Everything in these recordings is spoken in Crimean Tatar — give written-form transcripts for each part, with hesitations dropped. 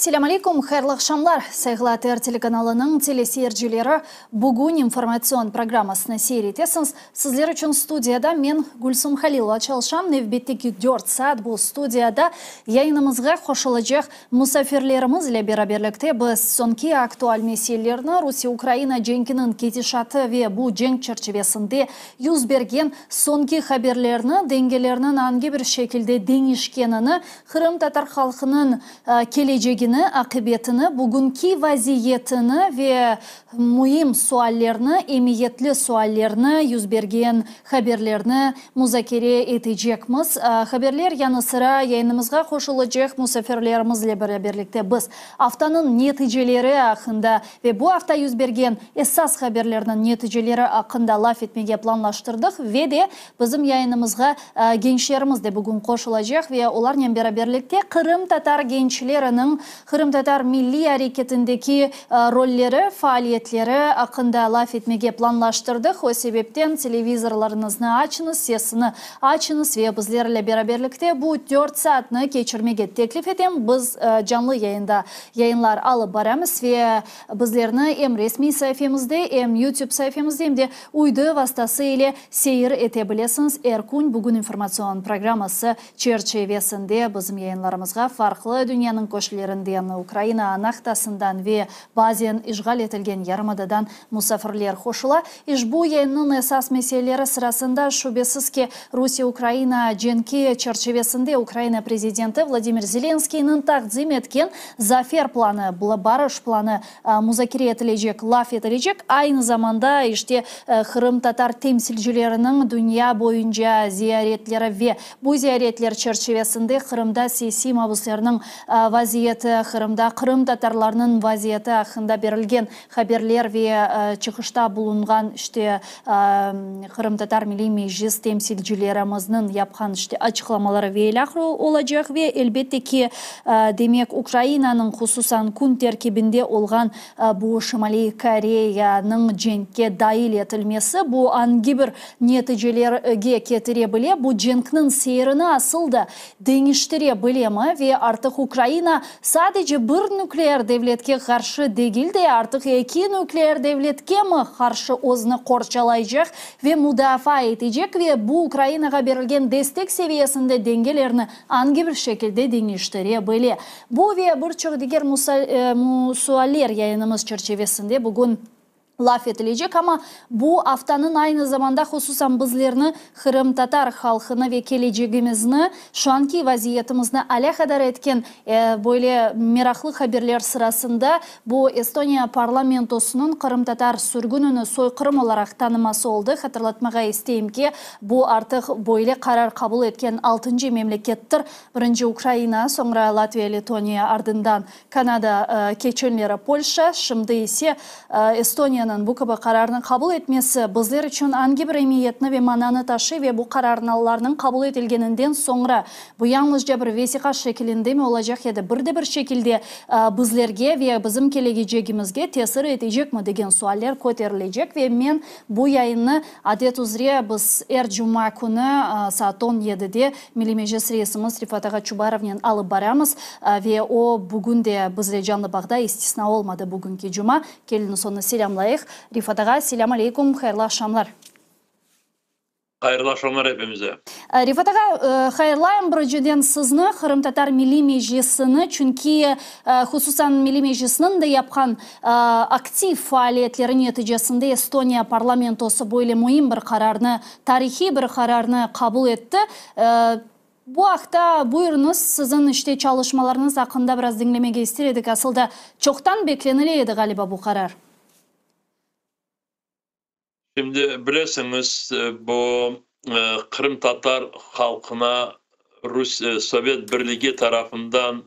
Selâm aleykum, hayırlı aqşamlar, sayğılı ATR telekanalınıñ teleseyircileri! Bugün informatsion programmasını seyir etesiñiz. Sizler içün studiyada men, Gülsum Halilova çalışam. Nevbetteki dört saat bu studiyada yayınımızğa qoşulacaq musafirlerimiz ile beraberlikte biz soñki aktual meselelerni, Rusiye-Ukraina cenkiniñ ketişatı ve bu cenk çerçivesinde yüz bergen soñki haberlerni, dengelerniñ angi bir şekilde deñişkenini, qırımtatar halqınıñ kelecegini, aqibetini, bugünki vaziyetini ve müim suallerni, emiyetli suallerni, yüz bergen haberlerni muzakere etecekmiz. Haberler yanı sıra yayınımızğa qoşulacaq musafirlerimizle beraberlikte biz aftanıñ neticeleri aqqında ve bu afta yüz bergen esas haberlerniñ neticeleri aqqında laf etmege planlaştırdıq ve de bizim yayınımızğa gençlerimiz de bugün qoşulacaq ve olarnen beraberlikte qırımtatar gençleriniñ qırımtatar milliy areketindeki rolleri, faaliyetleri aqqında laf etmege planlaştırdıq. O sebepten televizorlarıñıznı açıñız, sesini açıñız ve bizlerle beraberlikte bu dört saatni keçirmege teklif etem. Biz canlı yayında yayınlar alıp baramız ve bizlerni em resmiy saifemizde, em YouTube saifemizde, em de uydu vastası ile seyir ete bilesiñiz. Er kün Bugün informatsion programması çerçivesinde bizim yayınlarımızğa farqlı dünyanıñ köşelerinden, Ukraina ana qıtasından ve bazen işğal etilgen yarımadadan musafirler qoşula. İşbu yayınnıñ esas meseleleri sırasında, şübesiz ki, Rusiye-Ukraina cenki çerçivesinde Ukraina prezidenti Vladimir Zelenskıynıñ taqdim etken Zafer planı, Barış planı muzakere etilecek, laf etilecek. Aynı zamanda, işte, qırımtatar temsilcileriniñ dünya boyunca ziyaretleri ve bu ziyaretler çerçivesinde Qırımda siyasiy mabüslerniñ vaziyeti, Qırımda qırımtatarlarnıñ vaziyeti aqqında berilgen haberler ve çıqışta bulunğan, işte, Qırımtatar Milliy Meclis temsilcilerimizniñ yapqan, işte, açıqlamaları ve ilâhre olacaq. Ve, elbette ki, demek, Ukrainanıñ, hususan, kün terkibinde olğan bu Şimaliy Koreyanıñ cenkke dail etilmesi, bu angi bir neticelerge ketire bile, bu cenkniñ seyrini asıl da deñiştire bilemi ve artıq Ukraina sadece bir nükleer devletke qarşı degil de, artıq eki nükleer devletke mi qarşı özüni qorçalaycaq ve mudafaa etecek ve bu Ukrainağa berilgen destek seviyesinde dengelerni angi bir şekilde deñiştire bile? Bu ve bir çoq diger sualler yayınımız çerçivesinde bugün laf etilecek, amma bu aftanıñ aynı zamanda hususan bizlerni, qırımtatar halqını ve kelecegimizni, şu anki vaziyetimizni alâqadar etken böyle meraqlı haberler sırasında bu Estoniya parlamentosınıñ qırımtatar sürgünini soyqırım olaraq tanıması oldı. Hatırlatmağa isteyim ki, bu artıq böyle qarar qabul etken altıncı memlekettir. Birinci Ukraina, soñra Latviya, Letoniya, ardından Kanada, keçenleri Polşa, şimdi ise Estoniyanıñ bu kibi qararnı qabul etmesi bizler içün angi bir emiyetni ve mananı taşıy ve bu qararnalarnıñ qabul etilgeninden soñra bu yañlızca bir vesiqa şekilindemi olacaq ya da bir de bir şekilde bizlerge ve bizim kelecegimizge tesir etecekmi degen sualler köterilecek ve men bu yayınnı adet üzre biz er cuma künü saat on yedide Milliy Meclis reisimiz Refat ağa Çubarovnen alıp baramız ve o bugün de bizle canlı bağda, istisna olmadı bugünki cuma. Keliñiz onı selâmlayıq. Refat ağa, selâm aleykum, hayırlı aqşamlar. Hayırlı aqşamlar epimize. Refat ağa, hayırlayım birinciden sizni, Qırımtatar Milliy Meclisini, çünki hususan Milliy Meclisniñ de yapqan aktiv faaliyetleri neticesinde Estoniya parlamentosı böyle müim bir qararnı, tarihiy bir qararnı qabul etti. Bu aqta buyurıñız, siziñ işte çalışmalarıñız aqqında biraz diñlemege ister edik. Asıl da çoqtan beklenile edi, ğaliba, bu qarar. Şimdi bilesiñiz, bu qırımtatar halqına Rus Sovet Birligi tarafından.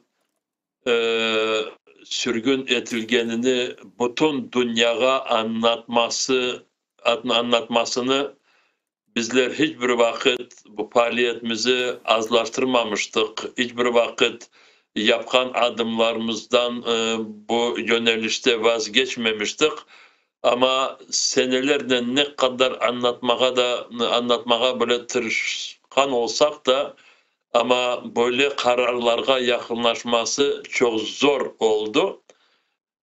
sürgün etilgenini bütün dünyağa añlatması, añlatmasını bizler hiç bir vaqıt bu faaliyetimizi azlaştırmamıştıq, hiç bir vaqıt yapqan adımlarımızdan bu yönelişte vazgeçmemiştik. Amma senelernen ne qadar añlatmağa da, añlatmağa bile tırışqan olsaq da, amma böyle qararlarğa yaqınlaşması çoq zor oldı.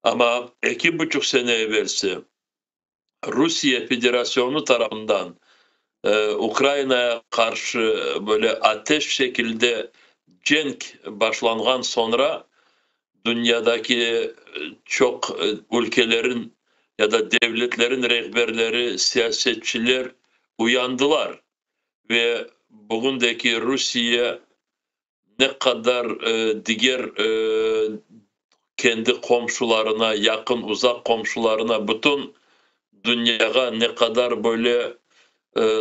Amma 2,5 sene evelsi Rusiye Federasyonu tarafından Ukrainaya qarşı böyle ateş şekilde cenk başlanğan soñra dünyadaki çoq ülkelerin ya da devletlerin rehberleri, siyasetçiler uyandılar ve bugündeki Rusiye ne qadar diger kendi qomşularına, yaqın, uzaq qomşularına, bütün dünyağa ne qadar böyle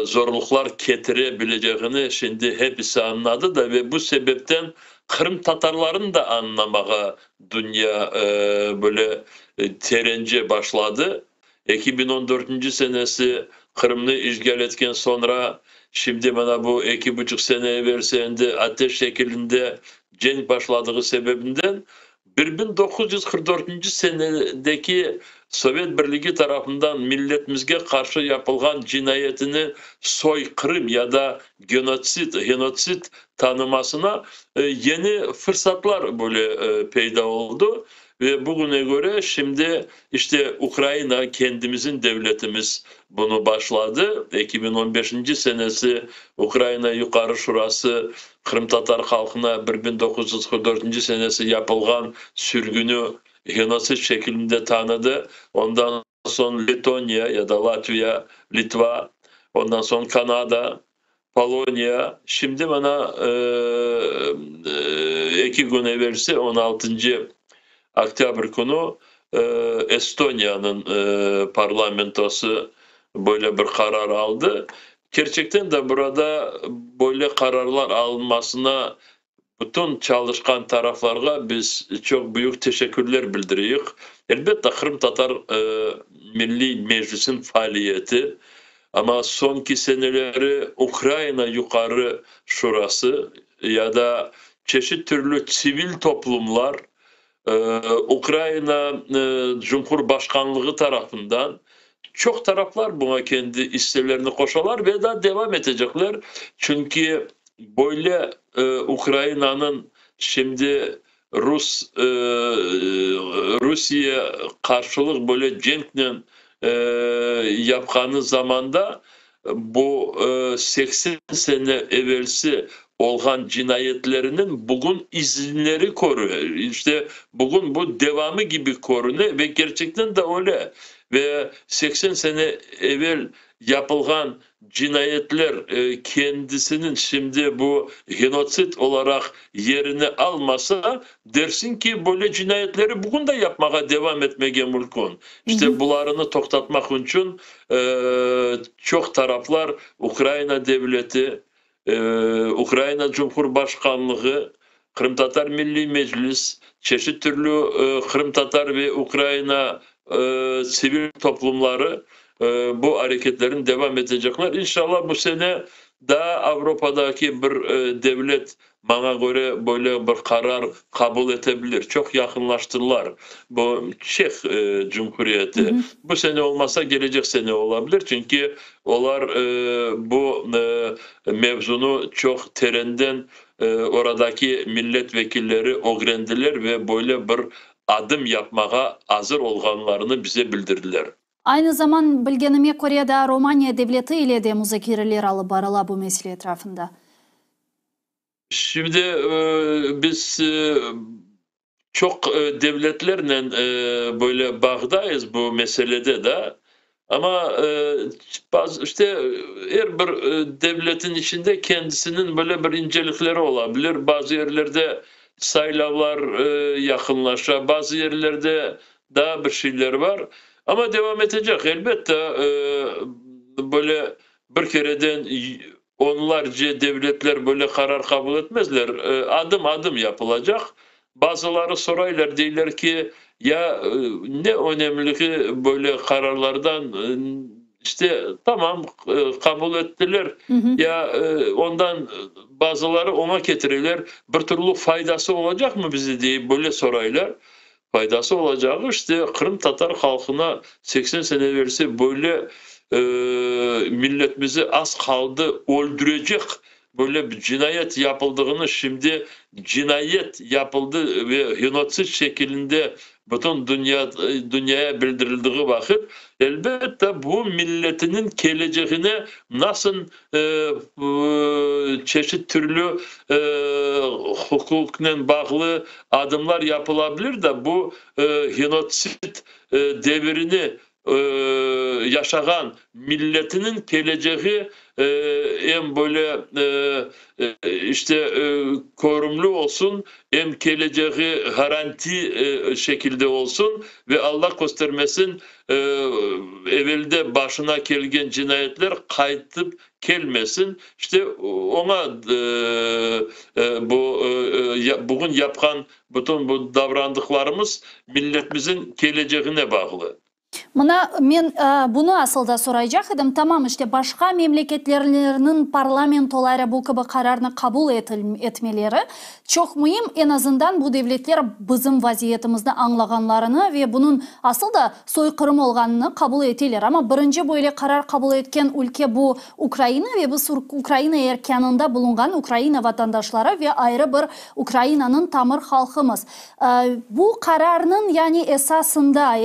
zorluqlar ketire bilecegini şimdi hepisi añladı da ve bu sebepten qırımtatarlarnı da añlamağa dünya böyle terence başladı. 2014 senesi Qırımnı işğal etken soñra, şimdi mana bu 2,5 sene evelsi endi ateş şekilinde cenk başladığı sebebinden 1944 senedeki Sovet Birligi tarafından milletimizge qarşı yapılğan cinayetini soyqırım ya da genotsid tanımasına yeni fırsatlar böyle peyda oldı. Ve bugüne göre şimdi işte Ukraina, kendimizin devletimiz bunu başladı. 2015 senesi Ukraina Yuqarı Şurası Qırımtatar halqına 1944 senesi yapılğan sürgünü genotsid şeklinde tanıdı. Ondan soñ Letoniya ya da Latviya, Litva, ondan soñ Kanada, Poloniya. Şimdi mana 2 kün evelsi 16 oktyabr künü Estoniyanıñ parlamentosı böyle bir qarar aldı. Kerçekten de burada böyle qararlar alınmasına bütün çalışqan taraflarğa biz çoq büyük teşekkürler bildireyik. Elbette, Qırımtatar Milliy Meclisiniñ faaliyeti, amma soñki seneleri Ukraina Yuqarı Şurası ya da çeşit türlü sivil toplumlar Ukraina Cumhurbaşqanlığı tarafından çoq taraflar buña kendi isselerini qoşalar ve daa devam etecekler. Çünki böyle Ukrainanıñ şimdi Rus Rusiye qarşılıq böyle cenknen yapqanı zamanda bu 80 sene evelsi olğan cinayetleriniñ bugün izinleri körüne. İşte bugün bu devamı kibi körüne ve kerçekten de öyle. Ve 80 sene evel yapılğan cinayetler kendisiniñ şimdi bu genotsid olaraq yerini almasa, dersiñ ki, böyle cinayetleri bugün de yapmağa devam etmege mümkün. İşte bularını toqtatmaq içün çoq taraflar Ukraina devleti, Ukraina Cumhurbaşqanlığı, Qırımtatar Milliy Meclis, çeşit türlü qırımtatar ve Ukraina sivil toplumları bu areketlerini devam etecekler. İnşallah, bu sene daa Avropadaki bir devlet, maña köre, böyle bir qarar qabul ete bilir. Çoq yaqınlaştılar. Bu Çeh Cumhuriyeti. Bu sene olmasa, gelecek sene olabilir. Çünki olar bu mevzunı çoq terenden oradaki millet vekilleri ögrendiler ve böyle bir adım yapmağa azır olğanlarını bize bildirdiler. Aynı zaman bilgenime köre da Romaniya devleti ile de muzakereler alıp barıla bu mesele etrafında. Şimdi biz çoq devletlernen böyle bağdayız bu meselede de. Amma bazı işte er bir devletin içinde kendisiniñ böyle bir incelikleri olabilir. Bazı yerlerde saylavlar yaqınlaşa, bazı yerlerde daa bir şeyler bar. Amma devam etecek. Elbette, böyle bir kereden onlarca devletler böyle qarar qabul etmezler. Adım adım yapılacaq. Bazıları soraylar, deyler ki, ya ne önemligi böyle qararlardan, işte, tamam, qabul ettiler, ya ondan bazıları oña ketireler, bir türlü faydası olacaqmı bize deyip böyle soraylar. Faydası olacağı, işte, qırımtatar halqına 80 sene evelsi böyle milletimizi az qaldı öldürecek böyle bir cinayet yapıldığını, şimdi cinayet yapıldı ve genotsid şekilinde bütün dünya dünyaya bildirildiği vaqıt, elbette, bu milletiniñ kelecegine nasıl çeşit türlü huquqnen bağlı adımlar yapılabilir da bu genotsid devirini yaşağan milletiniñ kelecegi em böyle işte körümli olsun, em kelecegi garanti şekilde olsun ve Alla köstermesin, evelde başına kelgen cinayetler qaytıp kelmesin. İşte oña bu bugün yapqan bütün bu davrandıqlarımız milletimizin keleceğine bağlı. Mına men bunı asıl da soraycaq edim. Tamam, işte, başqa memleketlerniñ parlamentoları bu kibi qararnı qabul etmeleri çoq müim, eñ azından bu devletler bizim vaziyetimizni añlağanlarını ve bunıñ asıl da soyqırım olğanını qabul eteler. Amma birinci böyle qarar qabul etken ülke bu Ukraina ve biz Ukraina erkânında bulunğan Ukraina vatandaşları ve ayrı bir Ukrainanıñ tamır halqımız. Bu qararnıñ yani esasında,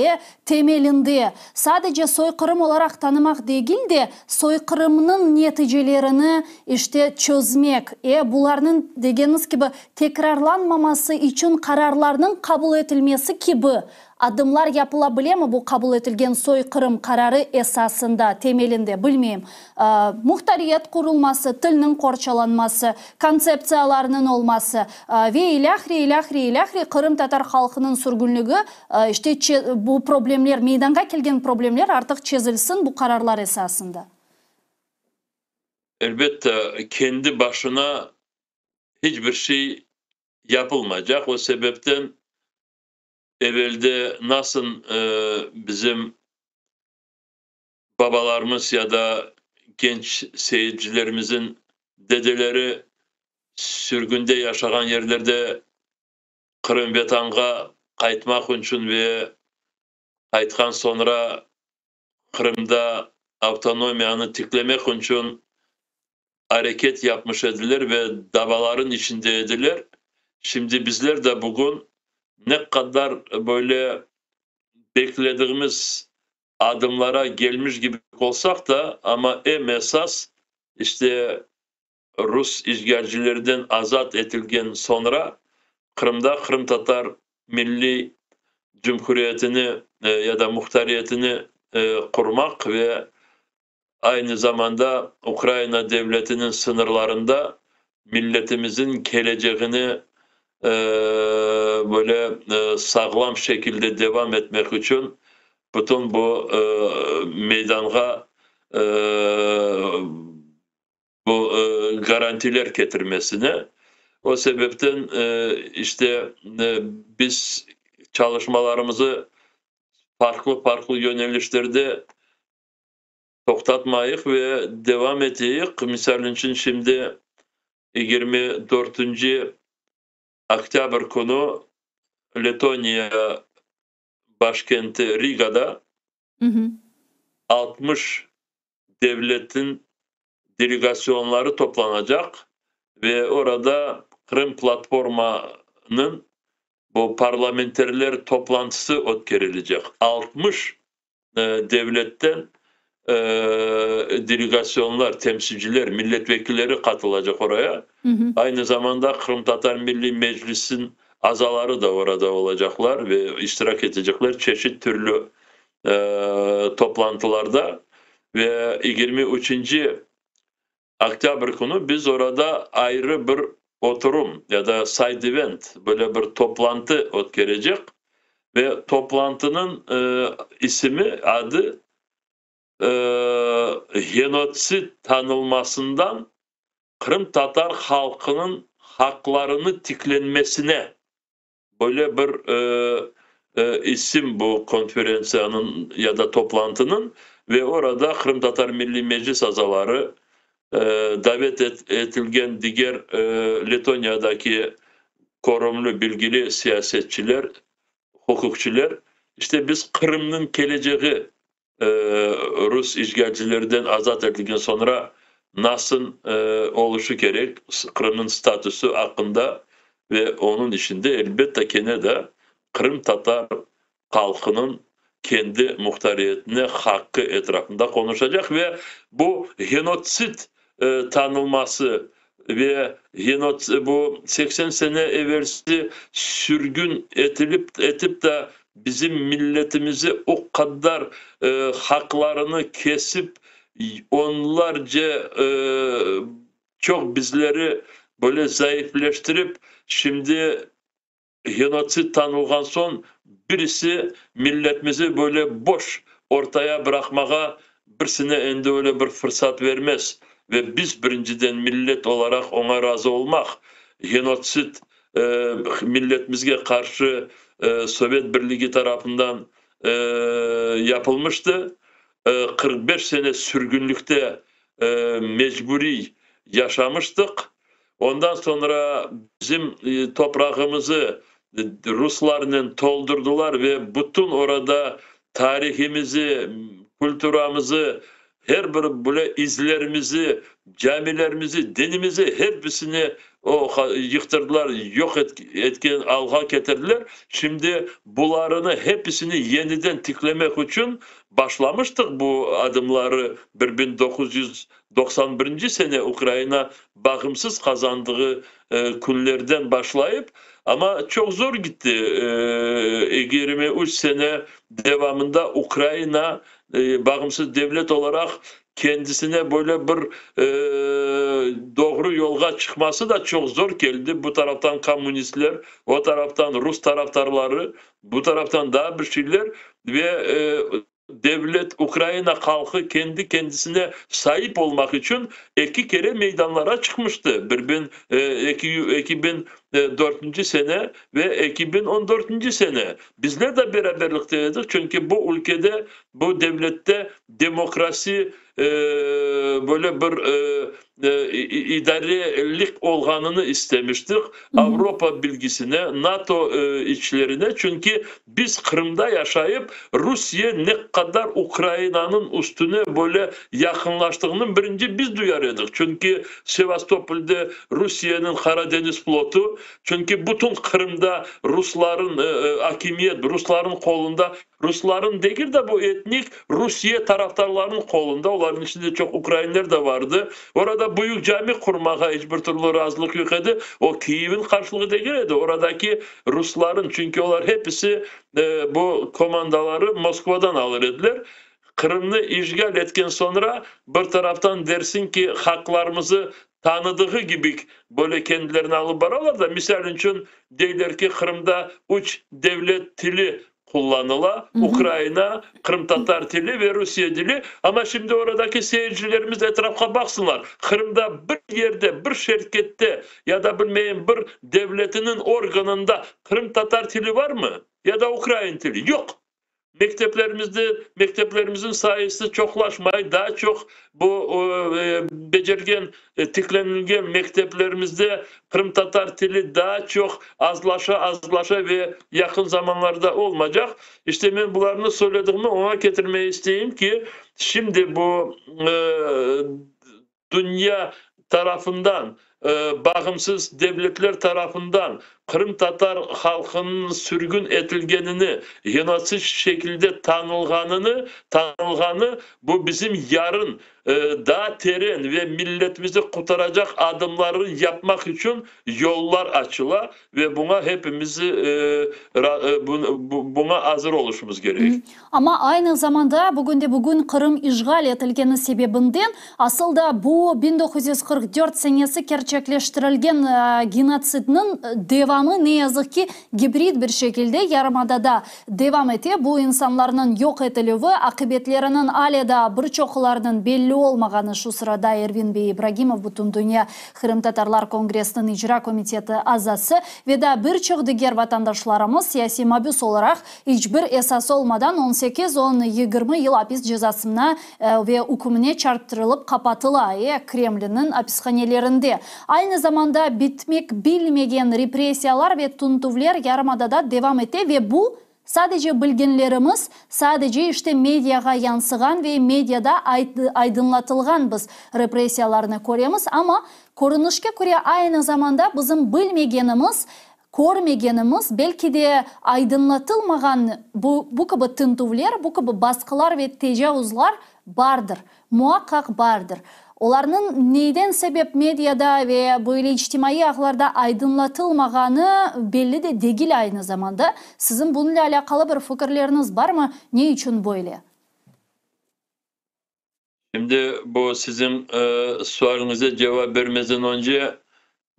temelinde, sadece soyqırım olaraq tanımaq degil de, soyqırımnıñ neticelerini, işte, çözmek, bularnıñ, degeniñiz kibi, tekrarlanmaması içün qararlarnıñ qabul etilmesi kibi adımlar yapıla bilemi bu qabul etilgen soyqırım qararı esasında, temelinde, bilmeyim, muhtariyet qurulması, tilniñ qorçalanması, kontseptsiyalarnıñ olması ve ilâhre, ilâhre, ilâhre, qırımtatar halqınıñ sürgünligi, işte, bu problemler, meydanğa kelgen problemler artıq çezilsin bu qararlar esasında. Elbette, kendi başına hiç bir şey yapılmaycaq. O sebepten evelde nasıl bizim babalarımız ya da genç seyircilerimizin dedeleri sürgünde yaşağan yerlerde Qırım Vetanğa qaytmaq içün ve qaytqan soñra Qırımda avtonomiyanı tiklemek içün areket yapmış ediler ve davaların içinde ediler. Şimdi bizler de bugün ne qadar böyle beklediğimiz adımlara gelmiş gibi olsaq da, amma em esas işte rus işğalcilerden azat etilgen soñra Qırımda qırımtatar milliy cumhuriyetini ya da muhtariyetini qurmaq ve aynı zamanda Ukraina devletiniñ sıñırlarında milletimizin keleceğini böyle sağlam şekilde devam etmek içün bütün bu meydanğa bu garantiler ketirmesine. O sebepten işte biz çalışmalarımızı farqlı-farqlı yönelişlerde toqtatmayıq ve devam eteyik. Misal içün, şimdi 24-nci oktâbr künü Letoniya başkenti Rigada 60 devletin delegasyonları toplanacaq ve orada Qırım platformanıñ bu parlamenterler toplantısı ötkerilecek. 60 devletten delegasyonlar, temsilciler, milletvekilleri qatılacaq oraya. Aynı zamanda Qırımtatar Milliy Meclisiniñ azaları da orada olacaqlar ve iştirak etecekler çeşit türlü toplantılarda. Ve 23-nci oktâbr künü biz orada ayrı bir oturum ya da side event, böyle bir toplantı ötkerecek ve toplantınıñ isimi, adı genotsid tanılmasından qırımtatar halqınıñ haqlarını tiklenmesine. Böyle bir isim bu konferentsiyanıñ ya da toplantınıñ ve orada Qırımtatar Milliy Meclis azaları, davet etilgen diger Letoniyadaki körümli, bilgili siyasetçiler, huquqçiler, işte biz Qırımnıñ kelecegi rus işğalcilerden azat etilgen soñra nasıl oluşı kerek, Qırımnıñ statusı aqqında ve onıñ içinde, elbette, kene de qırımtatar halqınıñ kendi muhtariyetine haqqı etrafında qonuşacaq ve bu genotsid tanılması ve bu 80 sene evelsi sürgün etilip etip de bizim milletimizi o qadar haqlarını kesip onlarca çoq bizleri böyle zaifleştirip şimdi genotsid tanılğan soñ birisi milletimizi böyle boş ortaya bıraqmağa birisine endi öyle bir fırsat vermez ve biz birinciden millet olaraq oña razı olmaq, genotsid milletimizge qarşı Sovet Birligi tarafından yapılmıştı, 45 sene sürgünlikte mecburiy yaşamıştıq, ondan soñra bizim toprağımızı ruslarnen toldurdılar ve bütün orada tarihimizi, kulturamızı, her bir böyle izlerimizi, camilerimizi, dinimizi hepsini o yıqtırdılar, yoq etken alğa ketirdiler. Şimdi bularını hepsini yeniden tiklemek içün başlamıştıq bu adımları 1991 sene Ukraina bağımsız qazandığı künlerden başlayıp, amma çoq zor gitti. 23 sene devamında Ukraina bağımsız devlet olaraq kendisine böyle bir doğru yolğa çıqması da çoq zor keldi. Bu taraftan kommunistler, o taraftan rus tarafdarları, bu taraftan daa bir şeyler ve devlet Ukraina halqı kendi kendisine saip olmaq içün eki kere meydanlara çıqmıştı. 2004 sene ve 2014 sene. Bizler de beraberlikte edik, çünki bu ülkede, bu devlette demokrasi böyle bir idarelik olğanını istemiştik. Avropa bilgisine, NATO içlerine, çünki biz Qırımda yaşayıp, Rusiye ne qadar Ukrainanıñ üstüne böyle yaqınlaştığını birinci biz duyar edik. Çünki Sevastopolde Rusiyeniñ Qara deñiz flotu, çünki bütün Qırımda rusların akimiyet, rusların qolunda, rusların degil de bu etnik Rusiye tarafdarlarınıñ qolunda, olarnıñ içinde çoq ukrainler de vardı. Orada büyük cami qurmağa iç bir türlü razılıq yoq edi. O Kiyevniñ qarşılığı degil edi. Oradaki rusların, çünki olar hepisi bu komandaları Moskvadan alır ediler. Qırımnı işğal etken soñra bir taraftan dersiñ ki, haqlarımızı tanıdığı kibi böyle kendilerini alıp baralar da, misal içün deyler ki, Qırımda üç devlet tili qullanıla, Ukraina, qırımtatar tili ve Rusiye dili. Amma şimdi oradaki seyircilerimiz etrafqa baqsınlar. Qırımda bir yerde, bir şirkette ya da bilmeyim bir devletiniñ organında qırımtatar tili barmı? Ya da ukrain tili? Yoq. Mekteplerimizde mekteplerimizniñ sayısı çoqlaşmay, daa çoq bu becergen, tiklenilgen mekteplerimizde qırımtatar tili daa çoq azlaşa, azlaşa ve yaqın zamanlarda olmaycaq. İşte men bularnı söyledigimi oña ketirmege isteyim ki, şimdi bu dünya tarafından, bağımsız devletler tarafından qırımtatar halqınıñ sürgün etilgenini, genotsid şekilde tanılğanını, tanılğanı, bu bizim yarın daa teren ve milletimizi qurtaracaq adımlarını yapmaq içün yollar açıla ve buña hepimizi buña azır oluşumız kerek. Amma aynı zamanda bugünde-bugün Qırım işğal etilgeni sebebinden, asıl da bu 1944 senesi kerçekleştirilgen genotsidniñ devamı, ne yazıq ki, gibrid bir şekilde yarımadada devam ete. Bu insanlarnıñ yoq etilüvi aqibetleriniñ ale daa bir çoqlarınıñ belli. olmağanı, şu sırada Ervin bey İbragimov, Bütündünya qırımtatarlar kongressiniñ icra komiteti azası ve daa bir çoq diger vatandaşlarımız siyasiy mabüs olaraq iç bir esas olmadan on sekiz, on, 20 yıl apis cezasına ve ükümine çarptırılıp qapatıla Kremlniñ apishanelerinde. Aynı zamanda bitmek bilmegen repressiyalar ve tintüvler yarımadada devam ete ve bu sadece bilgenlerimiz, sadece işte mediağa yansığan ve mediada aydınlatılğan biz repressiyalarnı köremiz, amma körünişke köre aynı zamanda bizim bilmegenimiz, körmegenimiz, belki de aydınlatılmağan bu kibi tintüvler, bu kibi basqılar ve tecavuzlar bardır, muaqqaq bardır. Olarnıñ neyden sebep mediada ve böyle içtimaiy ağlarda aydınlatılmağanı belli de degil aynı zamanda. Siziñ bunıñle alâqalı bir fikirleriñiz barmı? Ne içün böyle? Şimdi bu siziñ sualiñize cevap bermezden önce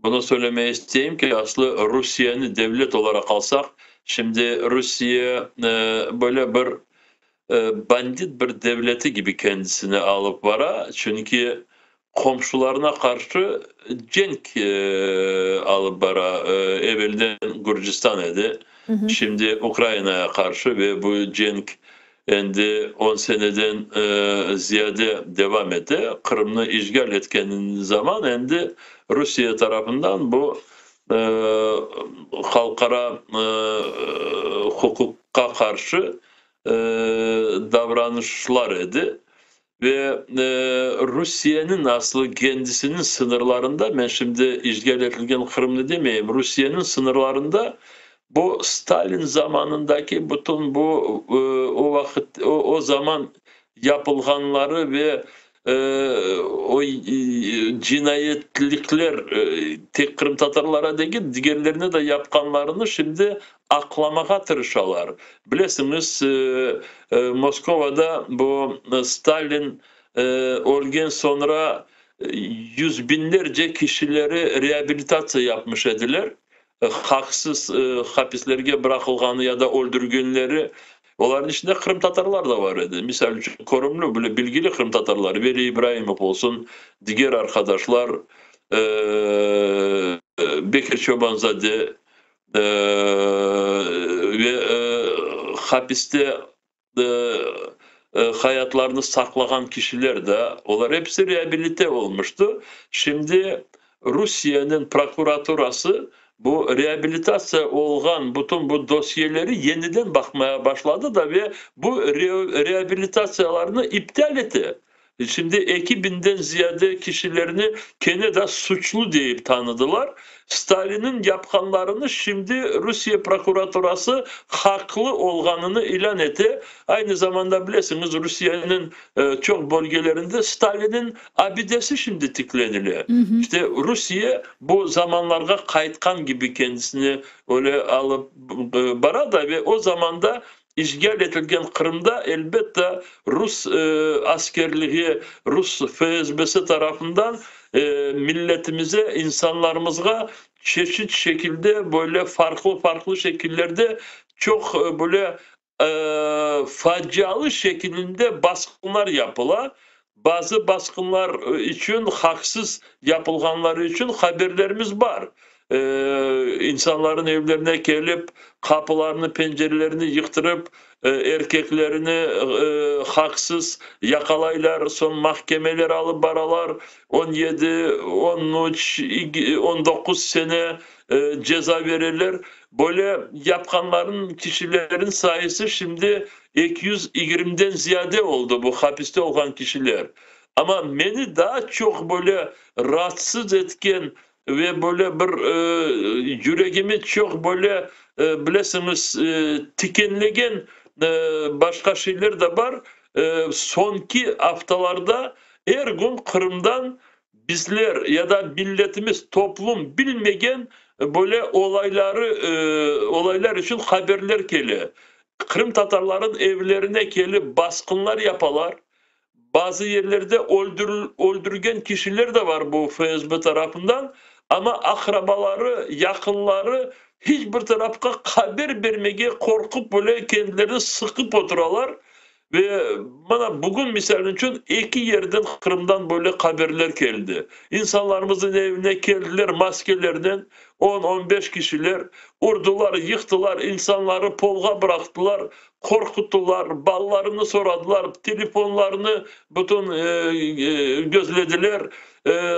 bunı söylemege isteyim ki, aslı Rusiyeni devlet olaraq alsaq, şimdi Rusiye böyle bir bandit bir devleti kibi kendisini alıp bara, çünki qomşularına qarşı cenk alıp bara. Evelden Gürcistan edi, şimdi Ukrainaya qarşı ve bu cenk endi 10 seneden ziyade devam ete. Qırımnı işğal etken zaman endi Rusiye tarafından bu halqara huquqqa qarşı davranışlar edi. Ve Rusiyeniñ aslı kendisiniñ sıñırlarında, men şimdi işğal etilgen Qırımnı demeyim, Rusiyeniñ sıñırlarında bu Stalin zamanındaki bütün bu o vaqıt, o zaman yapılğanları ve o cinayetlikler tek qırımtatarlara degil, digerlerine de yapqanlarını şimdi aqlamağa tırışalar. Bilesiñiz, Moskovada bu Stalin ölgen soñra yüz biñlerce kişileri reabilitatsiya yapmış ediler. Haqsız hapislerge bıraqılğanı ya da öldürgenleri, olarnıñ içinde qırımtatarlar da bar edi. Misal içün, körümli, böyle bilgili qırımtatarlar, Veli İbraimov olsun, diger arqadaşlar, Bekir Çobanzade ve hapiste hayatlarını saqlağan kişiler de, olar episi reabilite olmuştı. Şimdi Rusiyeniñ prokuraturası bu reabilitatsiya olğan bütün bu dosyeleri yeniden baqmaya başladı da ve bu reabilitatsiyalarnı iptal ete. Şimdi 2000-den ziyade kişilerni kene de suçlu deyip tanıdılar. Stalinniñ yapqanlarını şimdi Rusiye prokuraturası haqlı olğanını ilân ete. Aynı zamanda bilesiñiz, Rusiyeniñ çoq bölgelerinde Stalinniñ abidesi şimdi tiklenile. İşte Rusiye bu zamanlarğa qaytqan kibi kendisini öyle alıp bara da ve o zamanda İşğal etilgen Qırımda, elbette, rus askerligi, rus FSBsi tarafından milletimize, insanlarımızğa çeşit şekilde, böyle farqlı-farqlı şekillerde çoq böyle facialı şekilinde basqınlar yapıla. Bazı basqınlar içün, haqsız yapılğanları içün haberlerimiz bar. İnsanların evlerine kelip, qapılarını, pencerelerini yıqtırıp, erkeklerini haqsız yaqalaylar, soñ mahkemeler alıp baralar, 17, 13, 19 sene ceza bereler. Böyle yapqanların kişilerin sayısı şimdi 220-den ziyade oldı, bu hapiste olğan kişiler. Amma meni daa çoq böyle raatsız etken ve böyle bir yüregimi çoq böyle, bilesiñiz, tikenlegen başqa şeyler de bar. Soñki aftalarda er kün Qırımdan bizler ya da milletimiz, toplum bilmegen böyle olayları, olaylar içün haberler kele. Qırımtatarların evlerine kelip basqınlar yapalar. Bazı yerlerde öldürgen kişiler de var bu FSB tarafından, amma aqrabaları, yaqınları hiç bir tarafqa haber bermege qorqıp böyle kendilerini sıqıp oturalar. Ve mana bugün, misal içün, eki yerden Qırımdan böyle haberler keldi. İnsanlarımıznıñ evine keldiler maskelernen, on, on beş kişiler, urdılar, yıqtılar, insanları polğa bıraqtılar, qorquttılar, balalarını soradılar, telefonlarını bütün gözlediler.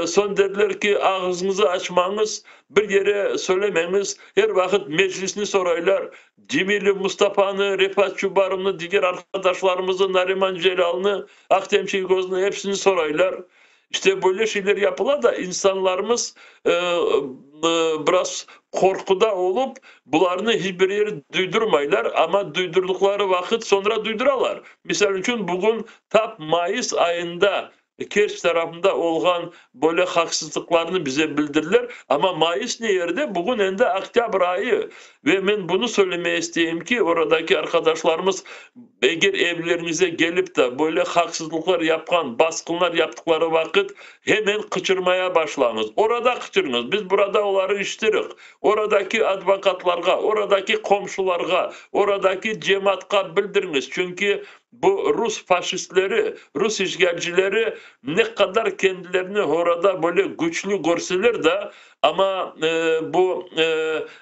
Soñ dediler ki, ağızıñızı açmañız, bir yere söylemeñiz, er vaqıt Meclisni soraylar, Cemilev Mustafanı, Refat Çubarovnı, diger arqadaşlarımıznı, Nariman Celâlnı, Ahtem Çiygoznı, episini soraylar. İşte böyle şeyler yapıla da, insanlarımız biraz qorquda olıp, bularnı hiç bir yere duydurmaylar, amma duydurdıqları vaqıt soñra duyduralar. Misal içün, bugün tap mayıs ayında Kerç tarafında olğan böyle haqsızlıqlarnı bize bildirdiler, amma mayıs ne yerde, bugün endi oktâbr ayı. Ve men bunı söylemege isteyim ki, oradaki arqadaşlarımız, eger evleriñize kelip de böyle haqsızlıqlar yapqan, basqınlar yaptıqları vaqıt, hemen qıçırmaya başlañız. Orada qıçırıñız, biz burada oları işitiriq. Oradaki advokatlarğa, oradaki qomşularğa, oradaki cemaatqa bildiriñiz, çünki Bu rus faşistleri, rus işğalcileri ne qadar kendilerini orada böyle küçlü körseler da, amma bu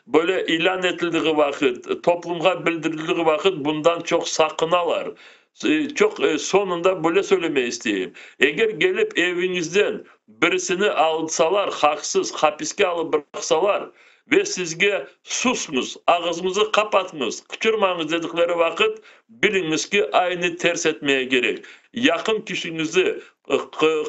böyle ilân etildiği vaqıt, toplumğa bildirildiği vaqıt bundan çoq saqınalar. Çoq soñunda böyle söylemege isteyim, eger kelip eviñizden birisini alsalar, haqsız hapiske alıp bıraqsalar, Ve sizge susñız, ağızıñızı qapatıñız, qıçırmañız dedikleri vaqıt, biliñiz ki, aynı ters etmege kerek. Yaqın kişiñizi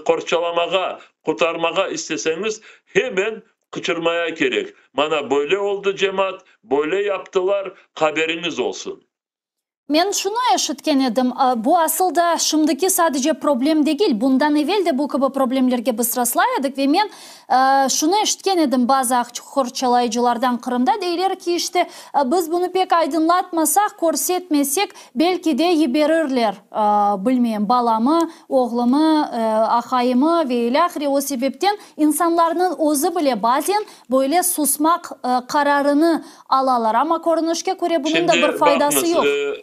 qorçalamağa, qurtarmağa isteseñiz, hemen qıçırmaya kerek, Mana böyle oldı, cemaat, böyle yaptılar, haberiñiz olsun. Men şunı eşitken edim, bu asıl da şimdiki sadece problem degil, bundan evel de bu kibi problemlerge biz rastlay edik ve men şunı eşitken edim bazı aq qorçalayıcılardan Qırımda, deyler ki, işte, biz bunı pek aydınlatmasaq, körsetmesek, belki de yiberirler, bilmeyim, balamı, oğlumı, aqayımı ve ilâhre, o sebepten insanlarnıñ özü bile bazen böyle susmaq qararını alalar, amma körünişke köre bunıñ da bir Şimdi faydası baqıñız, yoq.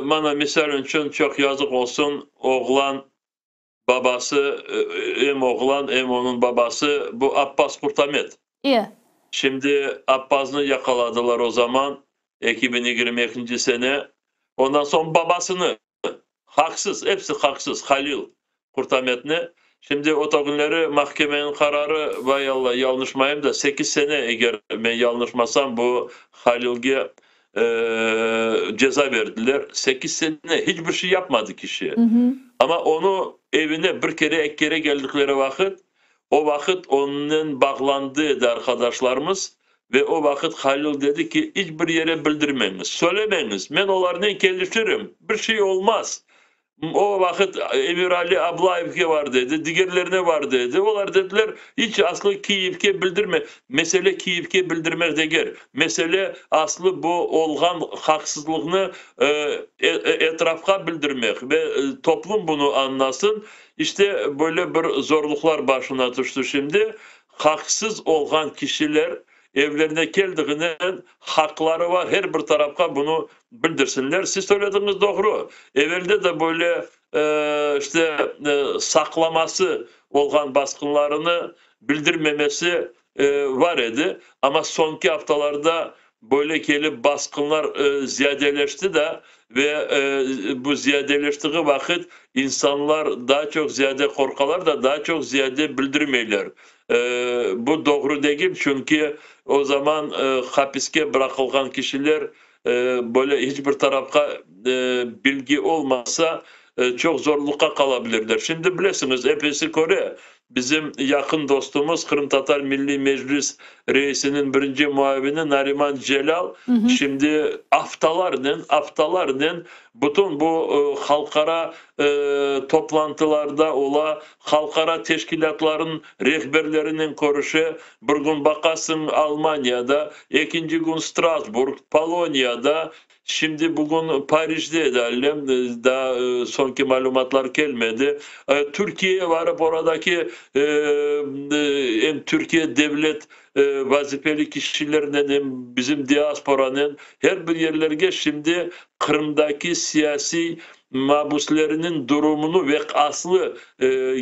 mana misal içün, çoq yazıq olsun, oğlan babası, em oğlan, em onıñ babası, bu Appaz Qurtamet. E. Şimdi Appaznı yaqaladılar o zaman, 2022-nci sene, ondan soñ babasını. Haqsız, episi haqsız, Halil Qurtametni. Şimdi o künleri mahkemeniñ qararı, vay Alla, yalnışmayım da, sekiz sene, eger men yalnışmasam, bu Halilge ceza berdiler. Sekiz sene, hiç bir şey yapmadı kişi. Amma onı evine bir kere, eki kere keldikleri vaqıt, o vaqıt onınen bağlandı edi arqadaşlarımız, Ve o vaqıt Halil dedi ki, iç bir yere bildirmeñiz, söylemeñiz, men olarnen kelişirim, bir şey olmaz. O vaqıt Emirali Ablayevge var dedi, digerlerine var dedi. Olar dediler, iç aslı Kiyevge bildirme. Mesele Kiyevge bildirmek degil, mesele aslı bu olğan haqsızlıqnı etrafqa bildirmek ve toplum bunı añlasın. İşte, böyle bir zorluqlar başına tüşti şimdi. Haqsız olğan kişiler evlerine keldiğinen haqları var, her bir tarafqa bunı bildirsinler. Siz söylediñiz doğru, evelde de böyle işte saqlaması olğan basqınlarını bildirmemesi var edi, amma soñki aftalarda Böyle kelip basqınlar ziyadeleşti da ve bu ziyadeleştiği vaqıt insanlar daa çoq ziyade qorqalar da, daa çoq ziyade bildirmeyler. Bu doğru degil, çünki o zaman hapiske bıraqılğan kişiler böyle hiç bir tarafqa bilgi olmasa, çoq zorluqqa qala bilirler. Şimdi bilesiñiz, episi köre, Bizim yaqın dostumız, Qırımtatar Milliy Meclis reisiniñ birinci muavini Nariman Celâl şimdi aftalarnen, aftalarnen bütün bu halqara toplantılarda ola, halqara teşkilâtlarnıñ rehberlerinen körüşe. Bir kün baqasıñ Almaniyada, ekinci kün Strasburg, Poloniyada, Şimdi bugün Parijde edi allem, daa soñki malümatlar kelmedi. Türkiyeye varıp, oradaki em Türkiye devlet vazifeli kişilernen, em bizim diasporanen her bir yerlerge şimdi Qırımdaki siyasiy. mabüsleriniñ durumını ve aslı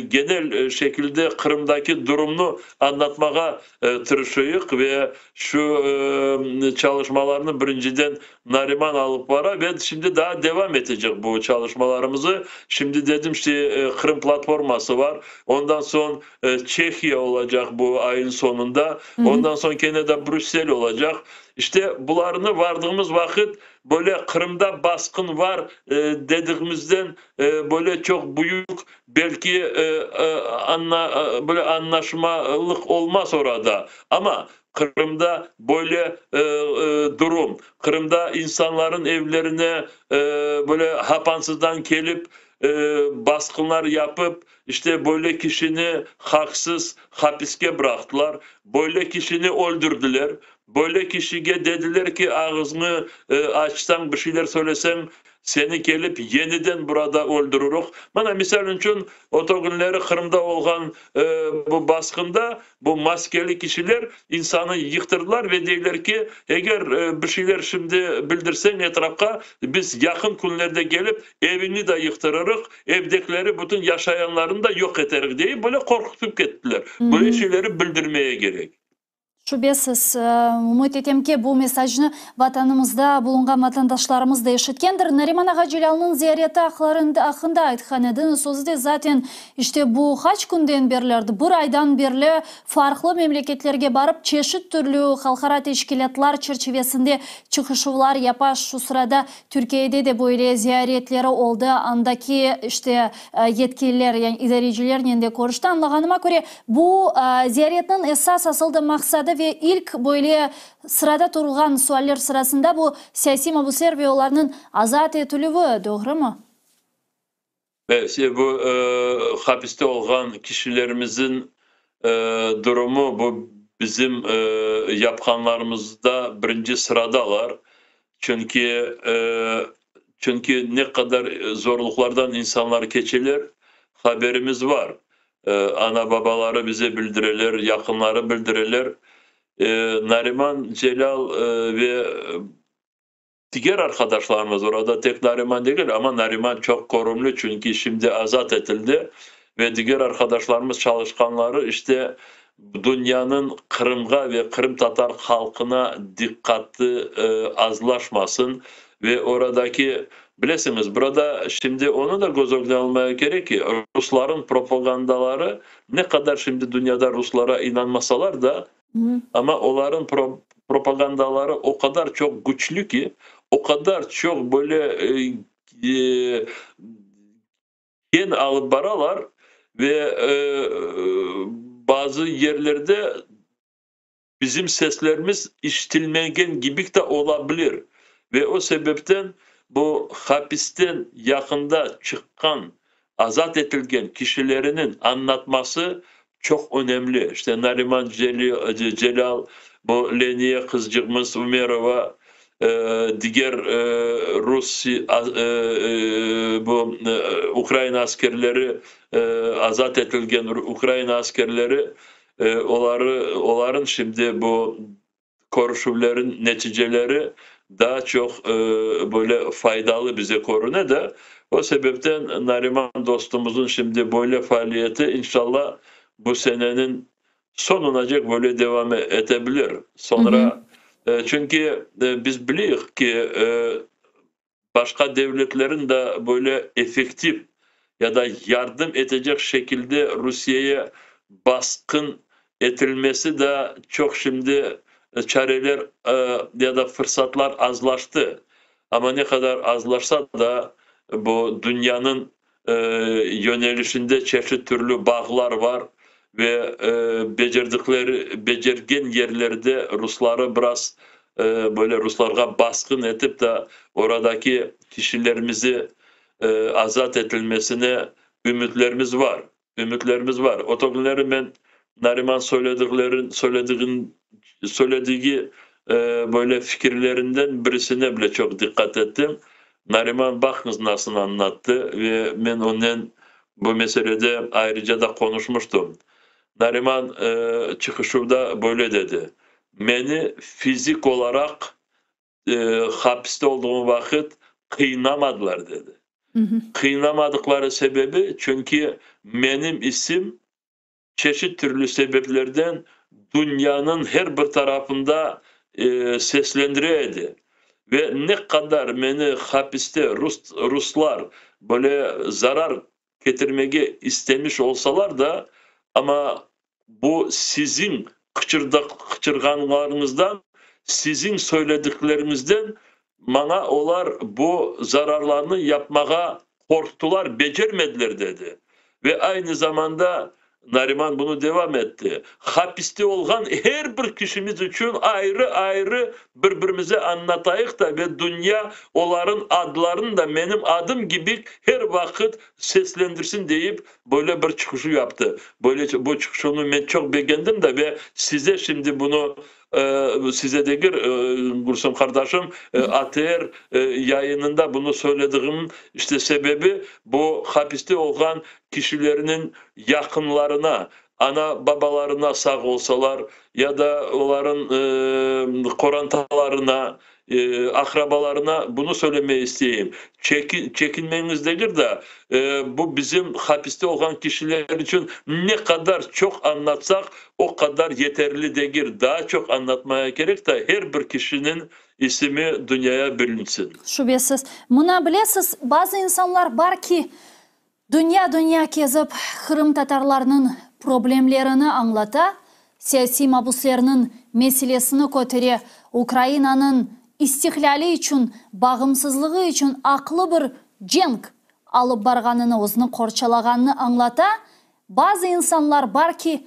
genel şekilde Qırımdaki durumnı añlatmağa tırışıyıq ve şu çalışmalarnı birinciden Nariman alıp bara ve şimdi daa devam etecek bu çalışmalarımızı. Şimdi dedim işte Qırım platforması var, ondan soñ Çehiya olacaq bu ayın soñunda, ondan soñ kene de Brüssel olacaq. İşte bularnı vardığımız vaqıt böyle Qırımda basqın var dedigimizden böyle çoq büyük belki böyle añlaşmalıq olmaz orada. Amma Qırımda böyle durum, Qırımda insanların evlerine böyle hapansızdan kelip basqınlar yapıp, işte böyle kişini haqsız hapiske bıraqtılar, böyle kişini öldürdiler, böyle kişige dediler ki, ağızñı açsañ, bir şeyler söyleseñ, Seni kelip yeniden burada öldürürük. Mana, misal içün, oto künleri Qırımda olğan bu basqında bu maskeli kişiler insanı yıqtırdılar ve deyler ki, eger bir şeyler şimdi bildirseñ etrafqa, biz yaqın künlerde kelip eviñni de yıqtırırıq, evdekileri, bütün yaşayanlarnı da yoq eterik, deyip böyle qorqutıp kettiler. Böyle şeyleri bildirmeye kerek. Şübesiz, ümüt etem ki, bu mesajnı Vatanımızda bulunğan vatandaşlarımız da eşitkendir. Nariman ağa Celâlnıñ ziyareti aqqında aytqan ediñiz. Özü de zaten işte bu qaç künden berli, bir aydan berli farqlı memleketlerge barıp, çeşit türlü halqara teşkilâtlar çerçivesinde çıqışuvlar yapa. Şu sırada Türkiyede de böyle ziyaretleri oldı, andaki işte yetkililer, yani idarecilernen de körüşti. Añlağanıma köre, bu ziyaretniñ esas asıl da maqsadı ve ilk böyle sırada turğan sualler sırasında bu siyasiy mabüsler ve olarnıñ azat etilüvi, doğrumı? Evet, bu hapiste olğan kişilerimizin durumu, bu bizim yapqanlarımızda birinci sıradalar. Çünki, çünki ne qadar zorluqlardan insanlar keçeler, haberimiz bar. Ana-babaları bize bildireler, yaqınları bildireler. Nariman Celâl ve Diger arqadaşlarımız, orada tek Nariman degil, amma Nariman çoq körümli, çünki şimdi azat etildi ve diger arqadaşlarımız çalışqanları işte dünyanıñ Qırımğa ve qırımtatar halqına diqqatı azlaşmasın ve oradaki, bilesiñiz, burada şimdi onı da köz ögüne almaya kerek ki, rusların propagandaları ne qadar şimdi dünyada ruslara inanmasalar da, Amma olarnıñ propagandaları o qadar çoq küçlü ki, o qadar çoq böyle keñ alıp baralar ve bazı yerlerde bizim seslerimiz işitilmegen kibi de ola bilir. Ve o sebepten bu hapisten yaqında çıqqan, azat etilgen kişileriniñ añlatması çoq önemli. İşte Nariman Celâl, bu Leniye qızcığımız Umerova, diger rus, bu Ukraina askerleri, azat etilgen Ukraina askerleri, oları, oların şimdi bu Körüşüvlerin neticeleri daa çoq böyle faydalı bize körüne de, o sebepten Nariman dostumızın şimdi böyle faaliyeti inşallah bu seneniñ soñunacek böyle devam ete bilir. Soñra, çünki biz bileyik ki, başqa devletlerin de böyle effektiv ya da yardım etecek şekilde Rusiyeye basqın etilmesi de çoq şimdi çareler ya da fırsatlar azlaştı. Amma ne qadar azlaşsa da, bu dünyanıñ yönelişinde çeşit türlü bağlar var ve becerdikleri, becergen yerlerde rusları biraz böyle ruslarğa basqın etip de oradaki kişilerimizi azat etilmesine ümütlerimiz var, ümütlerimiz var. O künleri men Nariman söylediqlerin, söylediğin, söylediği böyle fikirlerinden birisine bile çoq diqqat ettim. Nariman baqıñız nasıl añlattı ve men onen bu meselede ayrıca da qonuşmıştım. Nariman çıqışuvda böyle dedi, Meni fizik olaraq hapiste olduğum vaqıt qıynamadılar, dedi. Qıynamadıqları sebebi, çünki menim isim çeşit türlü sebeplerden dünyanıñ her bir tarafında seslendire edi. Ve ne qadar meni hapiste rus ruslar böyle zarar ketirmege istemiş olsalar da, amma bu siziñ qıçırğanlarıñızdan, siziñ söyledikleriñizden maña olar bu zararlarnı yapmağa qorqtılar, becermediler, dedi. Ve aynı zamanda Nariman bunı devam etti, Hapiste olğan her bir kişimiz içün ayrı-ayrı bir-birimize añlatayıq da ve dünya olarıñ adlarını da menim adım kibi her vaqıt seslendirsin deyip böyle bir çıqışuv yaptı. Böyle bu çıqışuvnı men çoq begendim de ve size şimdi bunı size degil, Gülsüm qardaşım, ATR yayınında bunı söylediğim işte sebebi bu hapiste olğan kişilerniñ yaqınlarına, ana-babalarına sağ olsalar ya da olarıñ qorantalarına, aqrabalarına bunı söylemege isteyim, çekinmeñiz degil de, bu bizim hapiste olğan kişiler içün ne qadar çoq añlatsaq, o qadar yeterli degil, daa çoq añlatmaya kerek de, her bir kişiniñ isimi dünyaya bilinsin. Şübesiz. Mına bilesiz, bazı insanlar bar ki, Dünya-dünya kezip, qırımtatarlarnıñ problemlerini añlata, siyasiy mabuslerniñ meselesini kötere, Ukrainanıñ istiqlâli içün, bağımsızlığı içün aqlı bir cenk alıp barğanını, özüni qorçalağanını añlata. Bazı insanlar bar ki,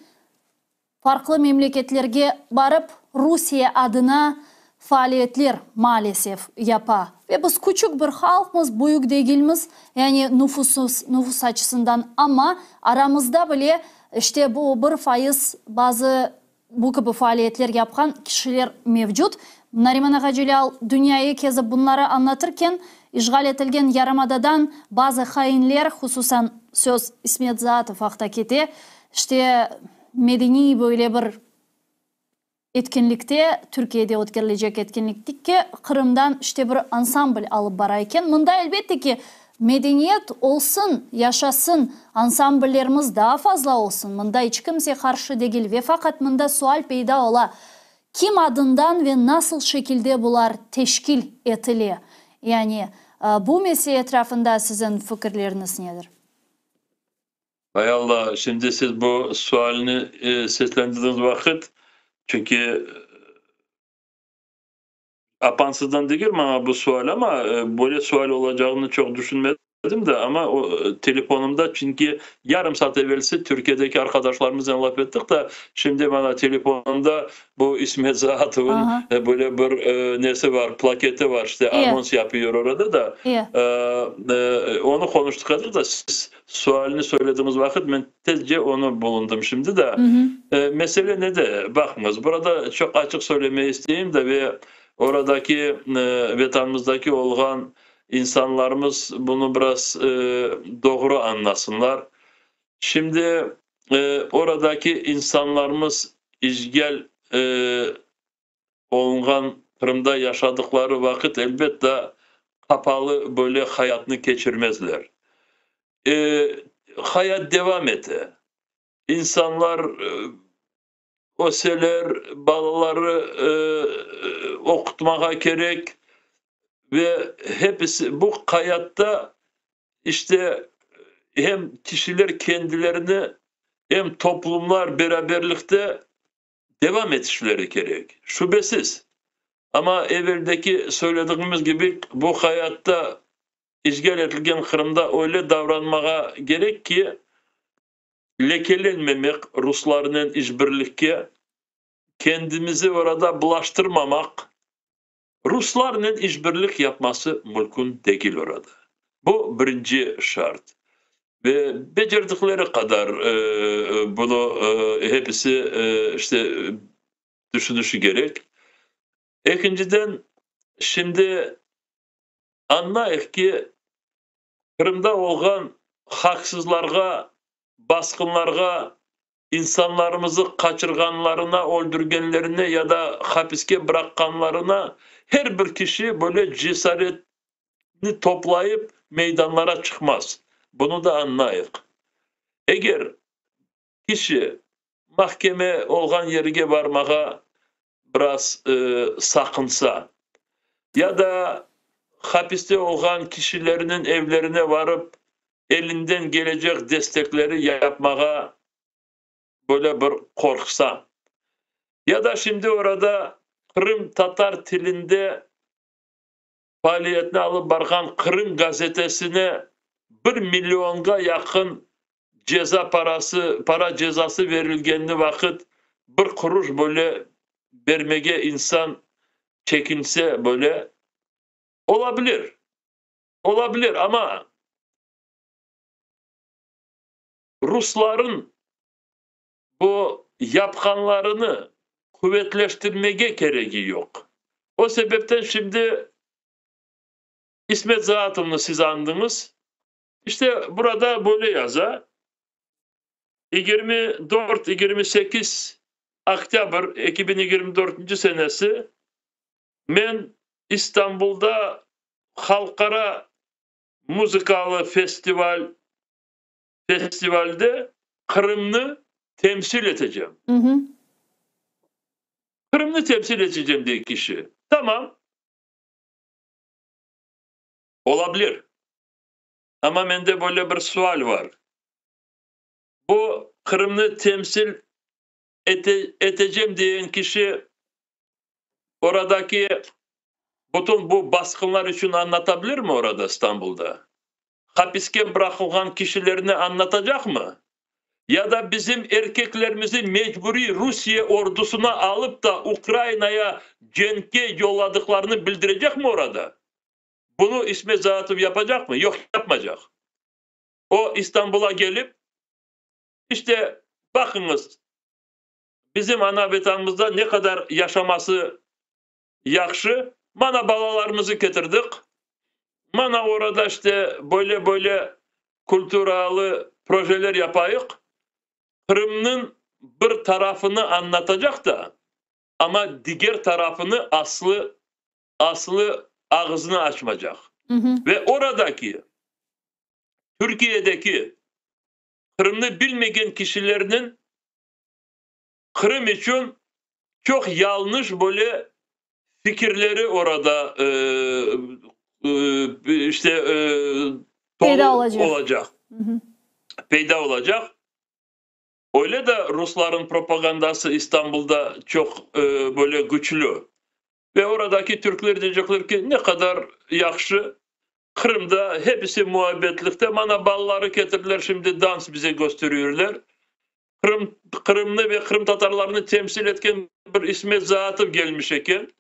Farqlı memleketlerge barıp, Rusiye adına faaliyetler, maalesef, yapa. Ve biz küçük bir halqmız, büyük degilmiz, yani nufusız, nufus açısından, amma aramızda bile, işte, bu 1% bazı bu kibi faaliyetler yapqan kişiler mevcut. Nariman ağa Celâl dünyayı kezip bunları añlatırken, işğal etilgen yarımadadan bazı hainler, hususan söz İsmet Zaatov aqta kete, işte, medeniy böyle bir etkinlikte, Türkiyede ötkerilecek etkinlikke Qırımdan işte bir ansambl alıp bara eken. Mında, elbette ki, medeniyet olsun, yaşasın, ansambllerimiz daa fazla olsun, mında iç kimse qarşı degil ve faqat mında sual peyda ola, kim adından ve nasıl şekilde bular teşkil etile? Yani, bu mesele etrafında siziñ fikirleriñiz nedir? Hay Alla, şimdi siz bu sualni seslendirdiñiz vaqıt, çünki apansızdan degil maña bu sual, amma böyle sual olacağını çoq düşünmedim de, amma o telefonımda, çünki yarım saat evelsi Türkiyedeki arqadaşlarımıznen laf ettik de, şimdi mana telefonımda Bu İsmet Zaatovıñ böyle bir nesi var, plaketi var, işte anons yapıyor orada da. Onı qonuştıq edik da, siz sualni söylediñiz vaqıt men tezce onı bulundım şimdi da. Mesele nede? Baqıñız, burada çoq açıq söylemege isteyim de ve oradaki Vetanımızdaki olğan insanlarımız bunı biraz doğru añlasınlar. Şimdi oradaki insanlarımız işgal olunğan Qırımda yaşadıqları vaqıt, elbette, qapalı böyle hayatnı keçirmezler. Hayat devam ete. İnsanlar öseler, balaları oqutmağa kerek ve hepisi bu hayatta işte hem kişiler kendilerini, hem toplumlar beraberlikte devam etişleri kerek, şübesiz. Amma eveldeki söyledigimiz kibi, bu hayatta işgal etilgen Qırımda öyle davranmağa kerek ki, lekelenmemek, ruslarnen işbirlikke, kendimizi orada bulaştırmamaq, ruslarnen işbirlik yapması mülkün degil orada. Bu birinci şart. Ve becerdikleri qadar bunı hepisi işte tüşünişi kerek. Ekinciden, şimdi añlayıq ki, Qırımda olğan haqsızlarğa, basqınlarğa, insanlarımızı qaçırğanlarına, öldürgenlerine ya da hapiske bıraqqanlarına her bir kişi böyle cesaret. toplayıp meydanlara çıqmaz. Bunı da añlayıq. Eger kişi mahkeme olğan yerge barmağa biraz saqınsa, ya da hapiste olğan kişilerniñ evlerine varıp, elinden kelecek destekleri yapmağa böyle bir qorqsa, ya da şimdi orada qırımtatar tilinde faaliyetini alıp barğan Qırım gazetesine bir millionğa yaqın ceza parası, para cezası verilgenini vaqıt bir quruş böyle bermege insan çekinse böyle, olabilir. Olabilir, amma rusların bu yapqanlarını quvetleştirmege keregi yoq. O sebepten şimdi İsmet Zaatovnı siz añdıñız. İşte, burada böyle yaza, 24, 28 oktâbr 2024-nci senesi men İstanbulda halqara muzıkalı festival festivalde Qırımnı temsil etecem. Qırımnı temsil etecem dey kişi. Tamam. Ola bilir. Amma mende böyle bir sual bar. Bu Qırımnı temsil ete, etecem degen kişi oradaki bütün bu basqınlar içün añlata bilirmi orada İstanbulda? Hapiske bıraqılğan kişilerni añlatacaqmı? Ya da bizim erkeklerimizi mecburiy Rusiye ordusına alıp da Ukrainaya cenkke yolladıqlarını bildirecekmi orada? Bunı İsmet Zaatov yapacaqmı? Yoq, yapmaycaq. O İstanbula kelip, işte, baqıñız, bizim ana Vetanımızda ne qadar yaşaması yahşı, mana balalarımızı ketirdik, mana orada işte böyle-böyle kulturalı projeler yapayıq, Qırımnıñ bir tarafını añlatacaq da, amma diger tarafını aslı, aslı ağızını açmacaq. Ve oradaki, Türkiyedeki Qırımnı bilmegen kişilerniñ Qırım içün çoq yalnış böyle fikirleri orada işte peyda tolu olacaq. Olacaq. Peyda olacaq. Öyle de rusların propagandası İstanbulda çoq böyle küçlü. Ve oradaki türkler diyecekler ki, ne qadar yahşı, Qırımda hepisi muabbetlikte, mana balaları ketirdiler, şimdi dans bize gösteriyorlar. Qırım, Qırımnı ve qırımtatarlarnı temsil etken bir İsmet Zaatov gelmiş eken.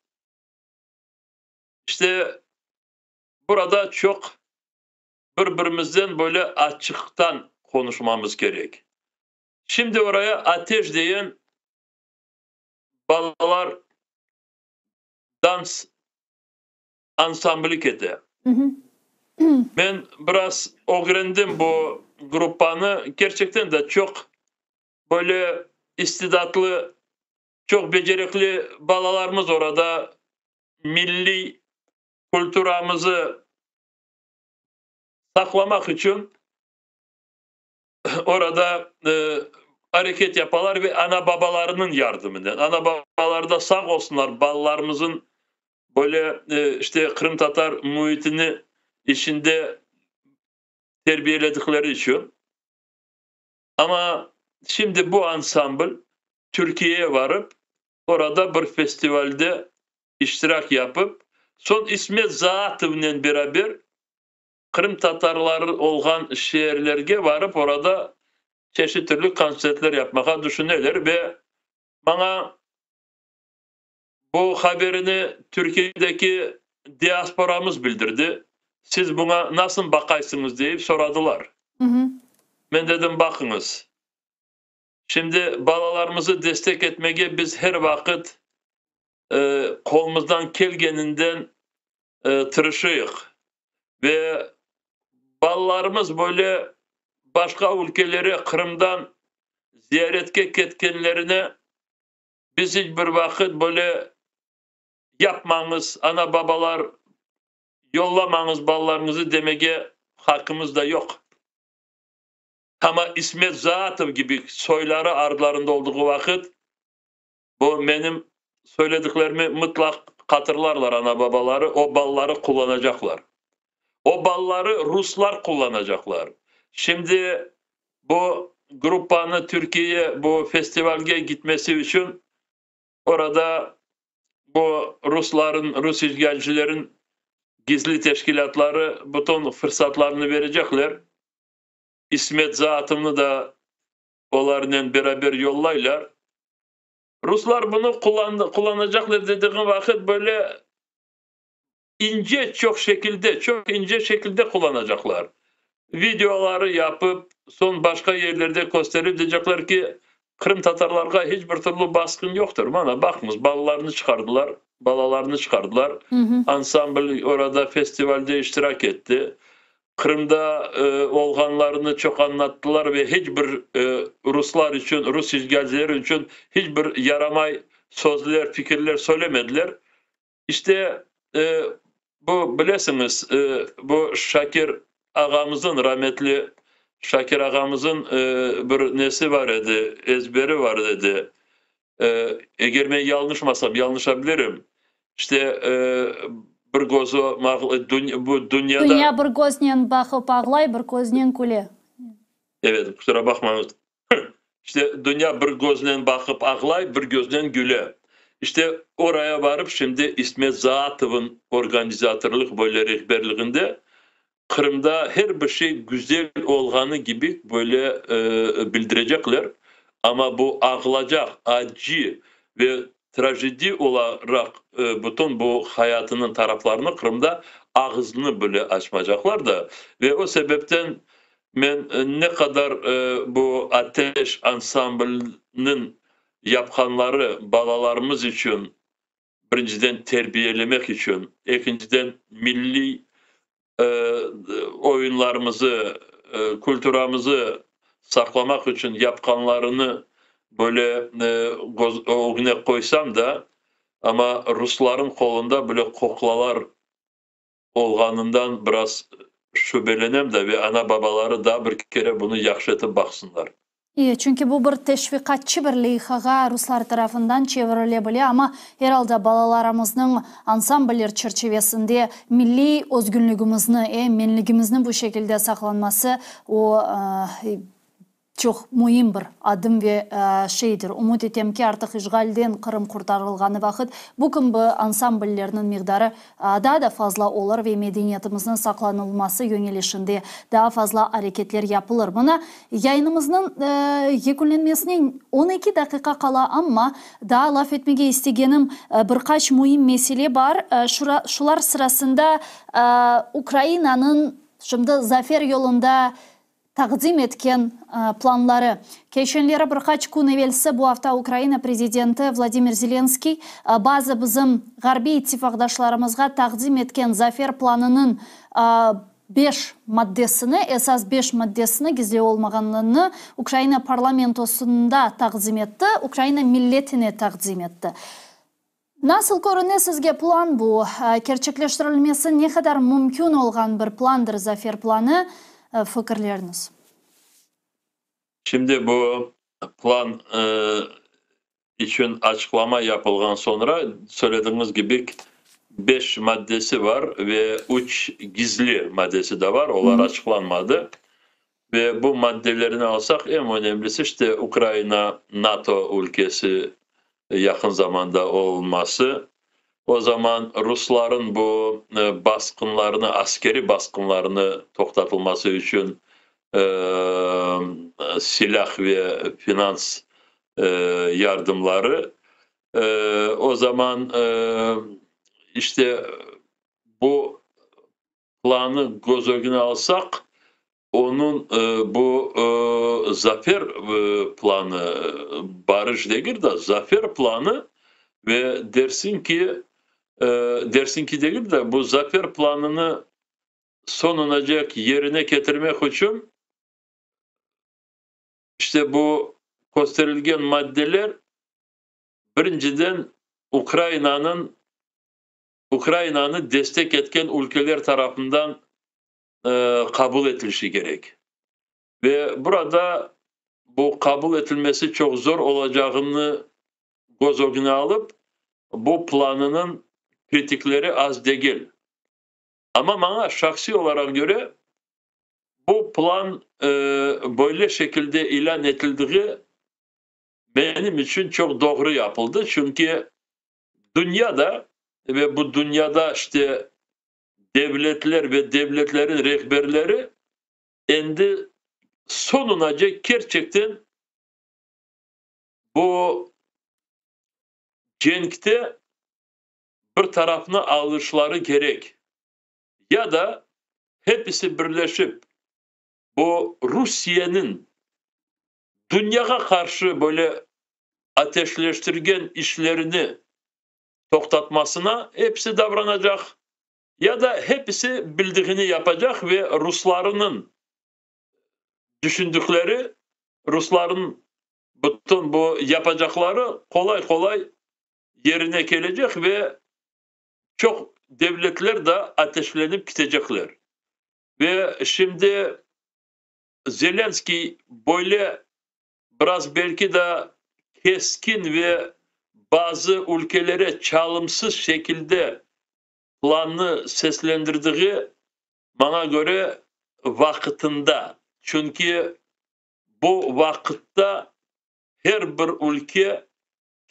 İşte, burada çoq bir-birimizden böyle açıqtan qonuşmamız kerek. Şimdi oraya Ateş degen balalar dans ansambli kete. Men biraz ögrendim bu gruppanı, kerçekten de çoq böyle istidatlı, çoq becerikli balalarımız orada milliy kulturamızı saqlamaq içün orada areket yapalar ve ana-babalarınıñ yardımınen. Ana-babalar da sağ olsunlar, balalarımızın böyle işte qırımtatar müitini içinde terbiyeledikleri içün. Amma şimdi bu ansambl Türkiyeye varıp, orada bir festivalde iştirak yapıp, soñ İsmet Zaatovnen beraber qırımtatarları olğan şeerlerge varıp, orada çeşit türlü kontsertler yapmağa düşüneler ve maña bu haberini Türkiyedeki diasporamız bildirdi. Siz buña nasıl baqaysıñız deyip soradılar. Men dedim, baqıñız, şimdi balalarımızı destek etmege biz her vaqıt qolumızdan kelgeninden tırışıyıq ve balalarımız böyle başqa ülkelere Qırımdan ziyaretke ketkenlerine biz iç bir vaqıt böyle yapmañız, ana-babalar. Yollamañız balalarıñızı demege haqqımız da yoq. Amma İsmet Zaatov kibi soyları ardlarında olduğı vaqıt, bu menim söylediklerimi mıtlaq hatırlarlar ana-babaları, o balaları qullanacaqlar. O balaları ruslar qullanacaqlar. Şimdi bu gruppanı Türkiye bu festivalge gitmesi içün orada bu rusların, rus işğalcilerin gizli teşkilâtları bütün fırsatlarını verecekler. İsmet Zaatovnı da olarnen beraber yollaylar. Ruslar bunı qullanacaqlar dediğim vaqıt böyle ince çoq şekilde, çoq ince şekilde qullanacaqlar. Videoları yapıp, soñ başqa yerlerde kösterip deycekler ki, qırımtatarlarğa hiç bir türlü basqın yoqtır. Mana, baqıñız, balalarını çıqardılar, balalarını çıqardılar. Ansambl orada festivalde iştirak etti. Qırımda olğanlarını çoq añlattılar ve hiç bir ruslar içün, rus işğalcileri içün hiç bir yaramay sözler, fikirler söylemediler. İşte, bu, bilesiñiz, bu Şakir ağamızın, rametli Şakir ağamızın bir nesi bar edi, ezberi bar edi. Eger men yañlışmasam, yañlışabilirim, işte, bir közü bu dünyada. Dünya bir köznen baqıp ağlay, bir köznen küle. Evet, kusura baqmañız. İşte, dünya bir köznen baqıp ağlay, bir köznen güle. İşte, oraya barıp şimdi İsmet Zaatov'un organizatorlıq böyle rehberliginde Qırımda her bir şey güzel olğanı kibi böyle bildirecekler. Amma bu ağlacaq, acı ve trajedi olaraq bütün bu hayatınıñ taraflarını Qırımda ağızını bile açmacaqlar da. Ve o sebepten men ne qadar bu Ateş ansamblniñ yapqanları balalarımız içün, birinciden terbiyelemek içün, ekinciden milliy oyunlarımızı, kulturamızı saqlamaq içün yapqanlarını böyle ögüne qoysam da, amma rusların qolunda böyle qoqlalar olğanından biraz şübelenem de ve ana-babaları daa bir kere bunı yahşı etip baqsınlar. İyi, çünki bu bir teşviqatçı bir leyhağa ruslar tarafından çevirile bile, amma er alda balalarımıznıñ ansambller çerçivesinde milliy özgünligimizni, menligimizni bu şekilde saqlanması, o, çoq müim bir adım ve şeydir. Ümüt etem ki, artıq işğalden Qırım qurtarılğanı vaqıt bu kibi ansambllerniñ miqdarı daa da fazla olur ve medeniyetimizniñ saqlanılması yöñelişinde daa fazla areketler yapılır. Mına, yayınımıznıñ yekünlenmesine 12 daqiqa qala, amma daa laf etmege istegenim bir qaç müim mesele bar. Şular sırasında Ukrainanıñ şimdi zafer yolunda taqdim etken planları. Keçenleri bir qaç kün evelsi bu afta Ukraina prezidenti Vladimir Zelenskiy bazı bizim ğarbiy ittifaqdaşlarımızğa taqdim etken zafer planınıñ beş maddesini, esas beş maddesini, gizli olmağanını Ukraina parlamentosında taqdim etti, Ukraina milletine taqdim etti. Nasıl körüne sizge plan bu? Kerçekleştirilmesi ne qadar mümkün olğan bir plandır zafer planı? Fikirleriñiz? Şimdi bu plan içün açıqlama yapılğan soñra, söylediğiniz kibi, beş maddesi bar ve üç gizli maddesi de bar, olar açıqlanmadı. Ve bu maddelerini alsaq, eñ önemlisi işte Ukraina NATO ülkesi yaqın zamanda olması. O zaman rusların bu basqınlarını, askeriy basqınlarını toqtatılması içün silâh ve finans yardımları. O zaman işte bu planı köz ögüne alsaq, onıñ bu zafer planı, barış degil de, zafer planı ve dersiñ ki, dersiñ ki degil de, bu zafer planını soñunacek yerine ketirmek içün işte bu kösterilgen maddeler birinciden Ukrainanıñ. Ukrainanı destek etken ülkeler tarafından qabul etilişi kerek. Ve burada bu qabul etilmesi çoq zor olacağını köz ögüne alıp, bu planınıñ kritikleri az degil. Amma maña şahsiy olaraq köre, bu plan böyle şekilde ilân etildiği benim içün çoq doğru yapıldı, çünki dünyada ve bu dünyada işte devletler ve devletlerin rehberleri endi soñunace kerçekten bu cenkte bir tarafnı alışları kerek. Ya da hepisi birleşip bu Rusiyeniñ dünyağa qarşı böyle ateşleştirgen işlerini toqtatmasına episi davranacaq, ya da hepisi bildiğini yapacaq ve ruslarnıñ düşündükleri, ruslarnıñ bütün bu yapacaqları qolay-qolay yerine kelecek ve çoq devletler de ateşlenip kitecekler. Ve şimdi Zelenskiy böyle biraz belki de keskin ve bazı ülkelere çalımsız şekilde plannı seslendirdiği, maña köre, vaqıtında. Çünki bu vaqıtta her bir ülke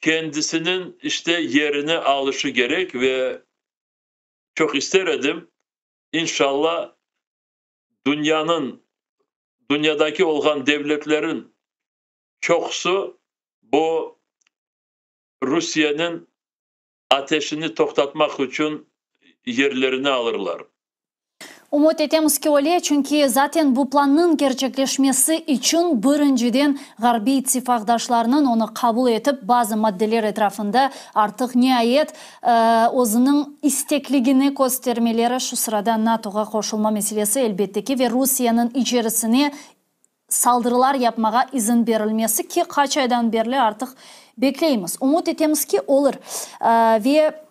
kendisiniñ işte yerini alışı kerek ve çoq ister edim, inşallah, dünyanıñ, dünyadaki olğan devletlerin çoqusı bu Rusiyeniñ ateşini toqtatmaq içün yerlerini alırlar. Ümüt etemiz ki, öyle, çünki zaten bu plannıñ kerçekleşmesi içün birinciden ğarbiy ittifaqdaşlarnıñ onı qabul etip, bazı maddeler etrafında artıq niayet özüniñ istekligini köstermeleri, şu sırada NATOğa qoşulma meselesi, elbette ki, ve Rusiyeniñ içerisine saldırılar yapmağa izin berilmesi ki, qaç aydan berli artıq bekleymiz. Ümüt etemiz ki, olur. Ve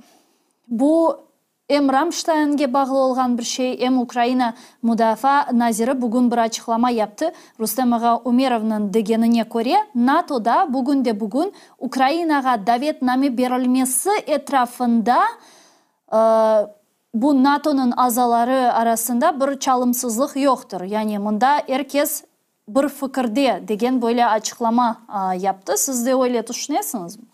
bu em Ramştaynge bağlı olğan bir şey, em Ukraina Mudafaa naziri bugün bir açıqlama yaptı. Rustem ağa Umerovnıñ degenine köre, NATOda bugünde-bugün Ukrainağa davetname berilmesi etrafında bu NATOnıñ azaları arasında bir çalımsızlıq yoqtır. Yani mında er kes bir fikirde, degen böyle açıqlama yaptı. Siz de öyle tüşünesiñizmi?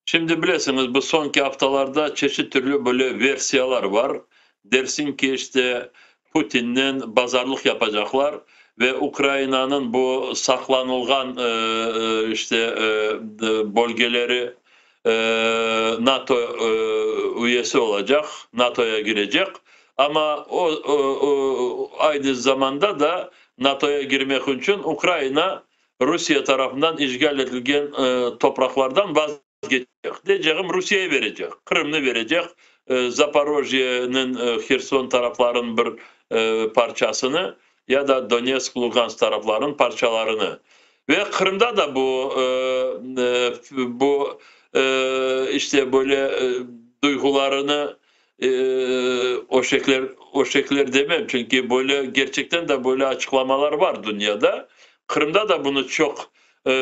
Şimdi bilesiñiz, bu soñki aftalarda çeşit türlü böyle versiyalar bar. Dersiñ ki, işte, Putinnen bazarlıq yapacaqlar ve Ukrainanıñ bu saqlanılğan, işte, bölgeleri NATO üyesi olacaq, NATOya kirecek. Amma o, aynı zamanda da NATOya kirmek içün Ukraina Rusiye tarafından işğal etilgen topraqlardan vazgeçecek. Deycegim, Rusiyeye verecek, Qırımnı verecek, Zaporojyeniñ, Herson taraflarınıñ bir parçasını ya da Donetsk, Lugansk taraflarınıñ parçalarını. Ve Qırımda da bu, bu işte böyle duyğularını öşekler, öşekler demem, çünki böyle gerçekten de böyle açıqlamalar bar dünyada. Qırımda da bunı çoq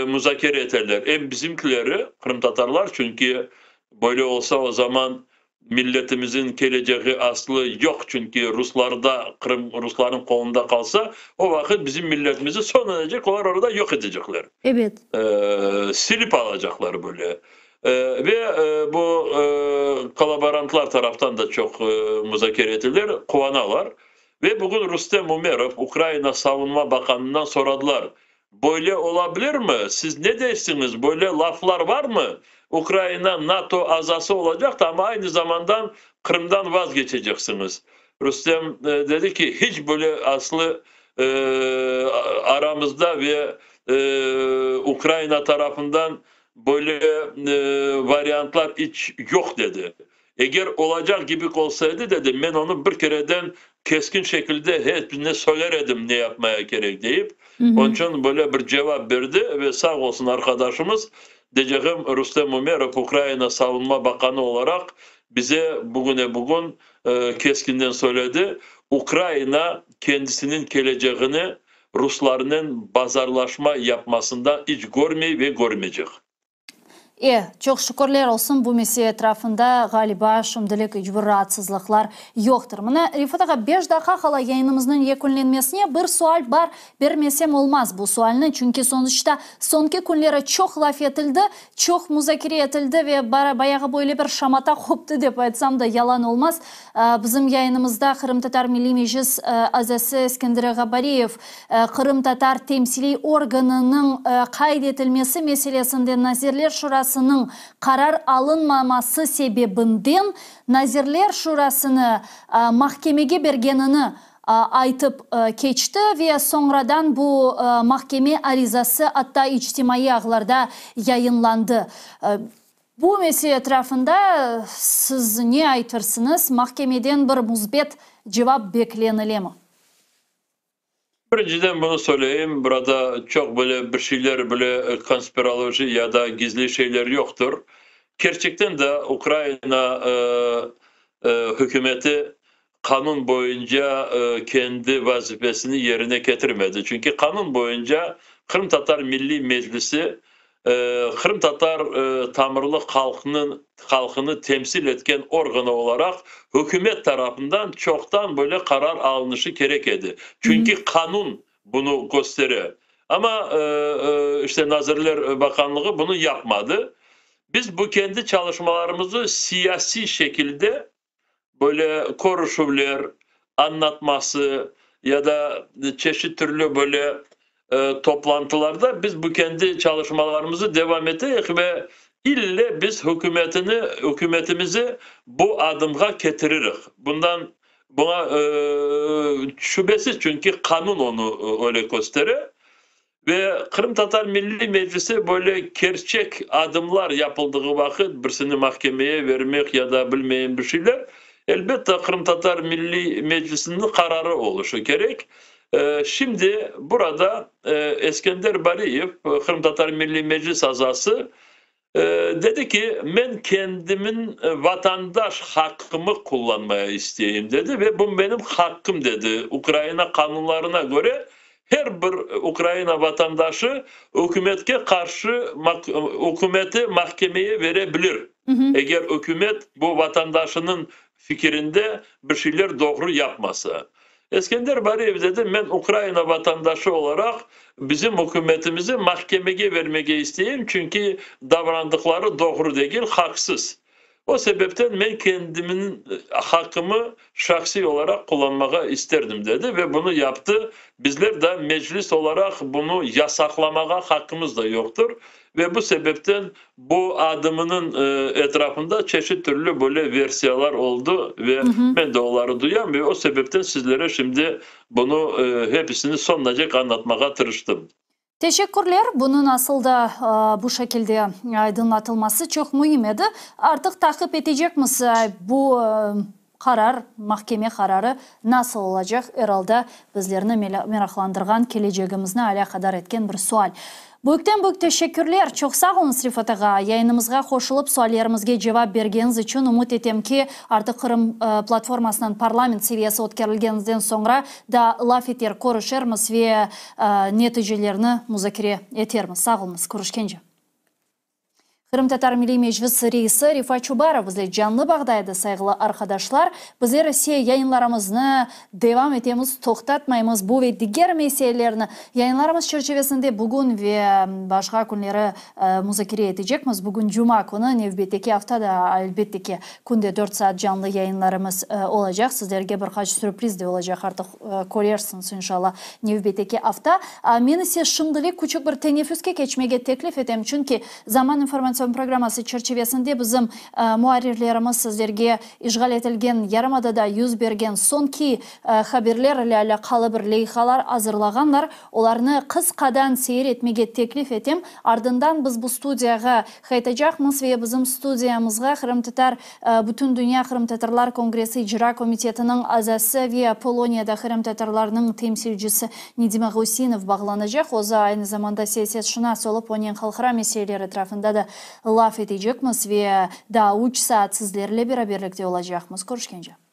muzakere eterler. Em bizimkileri, qırımtatarlar, çünki böyle olsa o zaman milletimizin keleceği aslı yoq, çünki ruslarda, Qırım rusların qolunda qalsa, o vaqıt bizim milletimizi soñunacek olar orada yoq etecekler. Ebet. Silip alacaqlar böyle. Ve bu kollaborantlar taraftan da çoq muzakere etilir, quvanalar. Ve bugün Rustem Umerov, Ukraina savunma baqanından soradılar, Böyle ola bilirmi? Siz ne dersiñiz, böyle laflar varmı? Ukraina NATO azası olacaq da, amma aynı zamandan Qırımdan vazgeçeceksiñiz. Rustem dedi ki, hiç böyle aslı aramızda ve Ukraina tarafından Böyle variantlar iç yoq, dedi. Eger olacaq kibi olsa edi, dedi, men onı bir kereden keskin şekilde hepsine söyler edim ne yapmaya kerek, deyip. Onıñ içün böyle bir cevap berdi ve sağ olsun arqadaşımız, deycegim, Rustem Umerov, Ukraina savunma baqanı olaraq. bize bugüne bugün keskinden söyledi, Ukraina kendisiniñ keleceğini ruslarnen bazarlaşma yapmasında iç körmey ve körmeycek. E, çoq şükürler olsun, bu mesele etrafında, ğaliba, şimdilik iç bir raatsızlıqlar yoqtır. Mına, Refat ağa, beş daqqa qala yayınımıznıñ yekünlenmesine bir sual bar, bermesem olmaz bu sualni, çünki sonuçta soñki künleri çoq laf etildi, çoq muzakere etildi ve bayağı böyle bir şamata qoptı dep aytsam da yalan olmaz. Bizim yayınımızda Qırımtatar Milliy Meclis azası Eskender ağa Bariyev qırımtatar temsiliy organınıñ qayd etilmesi meselesinde Nazirler Şurasınıñ qarar alınmaması sebebinden Nazirler Şurasını mahkemege bergenini aytıp keçti ve soñradan bu mahkeme arizası atta içtimaiy ağlarda yayınlandı. Bu mesele etrafında siz ne aytırsıñız, mahkemeden bir müsbet cevap beklenilemi? Birinciden bunı söyleyeyim, burada çoq böyle bir şeyler, böyle konspiroloji ya da gizli şeyler yoqtır. Kerçekten de Ukraina hükümeti qanun boyunca kendi vazifesini yerine ketirmedi. Çünki qanun boyunca Qırımtatar Milliy Meclisi qırımtatar tamırlı halqnıñ halqını temsil etken organı olaraq hükümet tarafından çoqtan böyle qarar alınışı kerek edi. Çünki qanun bunı köstere. Amma işte Nazirler Bakanlığı bunı yapmadı. Biz bu kendi çalışmalarımızı siyasiy şekilde böyle körüşüvler, añlatması ya da çeşit türlü böyle toplantılarda biz bu kendi çalışmalarımızı devam eteyik ve ille biz hükümetini, hükümetimizi bu adımğa ketiririk. Bundan buña şübesiz, çünki qanun onı öyle köstere. Ve Qırımtatar Milliy Meclisi böyle kerçek adımlar yapıldığı vaqıt, birisini mahkemeye vermek ya da bilmeyim bir şeyler, elbette Qırımtatar Milliy Meclisiniñ qararı oluşı kerek. Şimdi burada Eskender Bariyev, Qırımtatar Milliy Meclis azası, Dedi ki, men kendimin vatandaş haqqımı qullanmaya isteyim, dedi, ve bu menim haqqım, dedi. Ukraina qanunlarına köre, her bir Ukraina vatandaşı ükümetke qarşı ükümeti mahkemeye vere bilir, eger ükümet bu vatandaşınıñ fikirinde bir şeyler doğru yapmasa. Eskender Bariyev dedi, Men Ukraina vatandaşı olaraq bizim ükümetimizi mahkemege vermege isteyim, çünki davrandıqları doğru degil, haqsız. O sebepten men kendimniñ haqqımı şahsiy olaraq qullanmağa isterdim, dedi ve bunı yaptı. Bizler da Meclis olaraq bunı yasaqlamağa haqqımız da yoqtır ve bu sebepten Bu adımınıñ etrafında çeşit türlü böyle versiyalar oldı ve men de oları duyam ve o sebepten sizlere şimdi bunı hepisini soñunacek añlatmağa tırıştım. Teşekkürler, bunıñ asıl da bu şekilde aydınlatılması çoq müim edi. Artıq taqip etecekmiz bu qarar, mahkeme qararı nasıl olacaq, er alda bizlerni meraqlandırğan, kelecegimizni alâqadar etken bir sual. Büyükten-büyük teşekkürler, çoq sağ oluñız, Refat ağa, yayınımızğa qoşulıp, suallerimizge cevap bergeniñiz içün. Ümüt etem ki, artıq Qırım platformasınıñ parlament seviyesi ötkerilgeninden soñra da laf eter, körüşermiz ve neticelerni muzakere etermiz. Sağ oluñız, körüşkence. Qırımtatar Milliy Meclisi reisi Refat Çubarov bizle canlı bağda edi, sayğılı arqadaşlar. Bizler ise yayınlarımıznı devam etemiz, toqtatmaymız. Bu ve diger meselelerni yayınlarımız çerçivesinde bugün ve başqa künleri muzakere etecekmiz. Bugün cuma künü, nevbetteki afta da, elbette ki, künde dört saat canlı yayınlarımız olacaq. Sizlerge bir qaç sürpriz de olacaq, artıq körersiñiz, inşallah, nevbetteki afta. Men ise şimdilik küçük bir teneffüske keçmege teklif etem, çünki Zaman informatsion programması çerçivesinde bizim muarrirlerimiz sizlerge işğal etilgen yarımadada yüz bergen soñki haberler ile alâqalı bir leyhalar azırlağanlar. Olarnı qısqadan seyir etmege teklif etem. Ardından biz bu studiyağa qaytacaqmız ve bizim studiyamızğa Qırımtatar Bütündünya qırımtatarlar kongressi icra komitetiniñ azası ve Poloniyada qırımtatarlarnıñ temsilcisi Nedima Guseynov bağlanacaq. Özü aynı zamanda siyasetşınas olıp, onen halqara meseleler etrafında da. laf etecekmiz ve daa üç saat sizlerle beraberlikte olacaqmız. Körüşkence.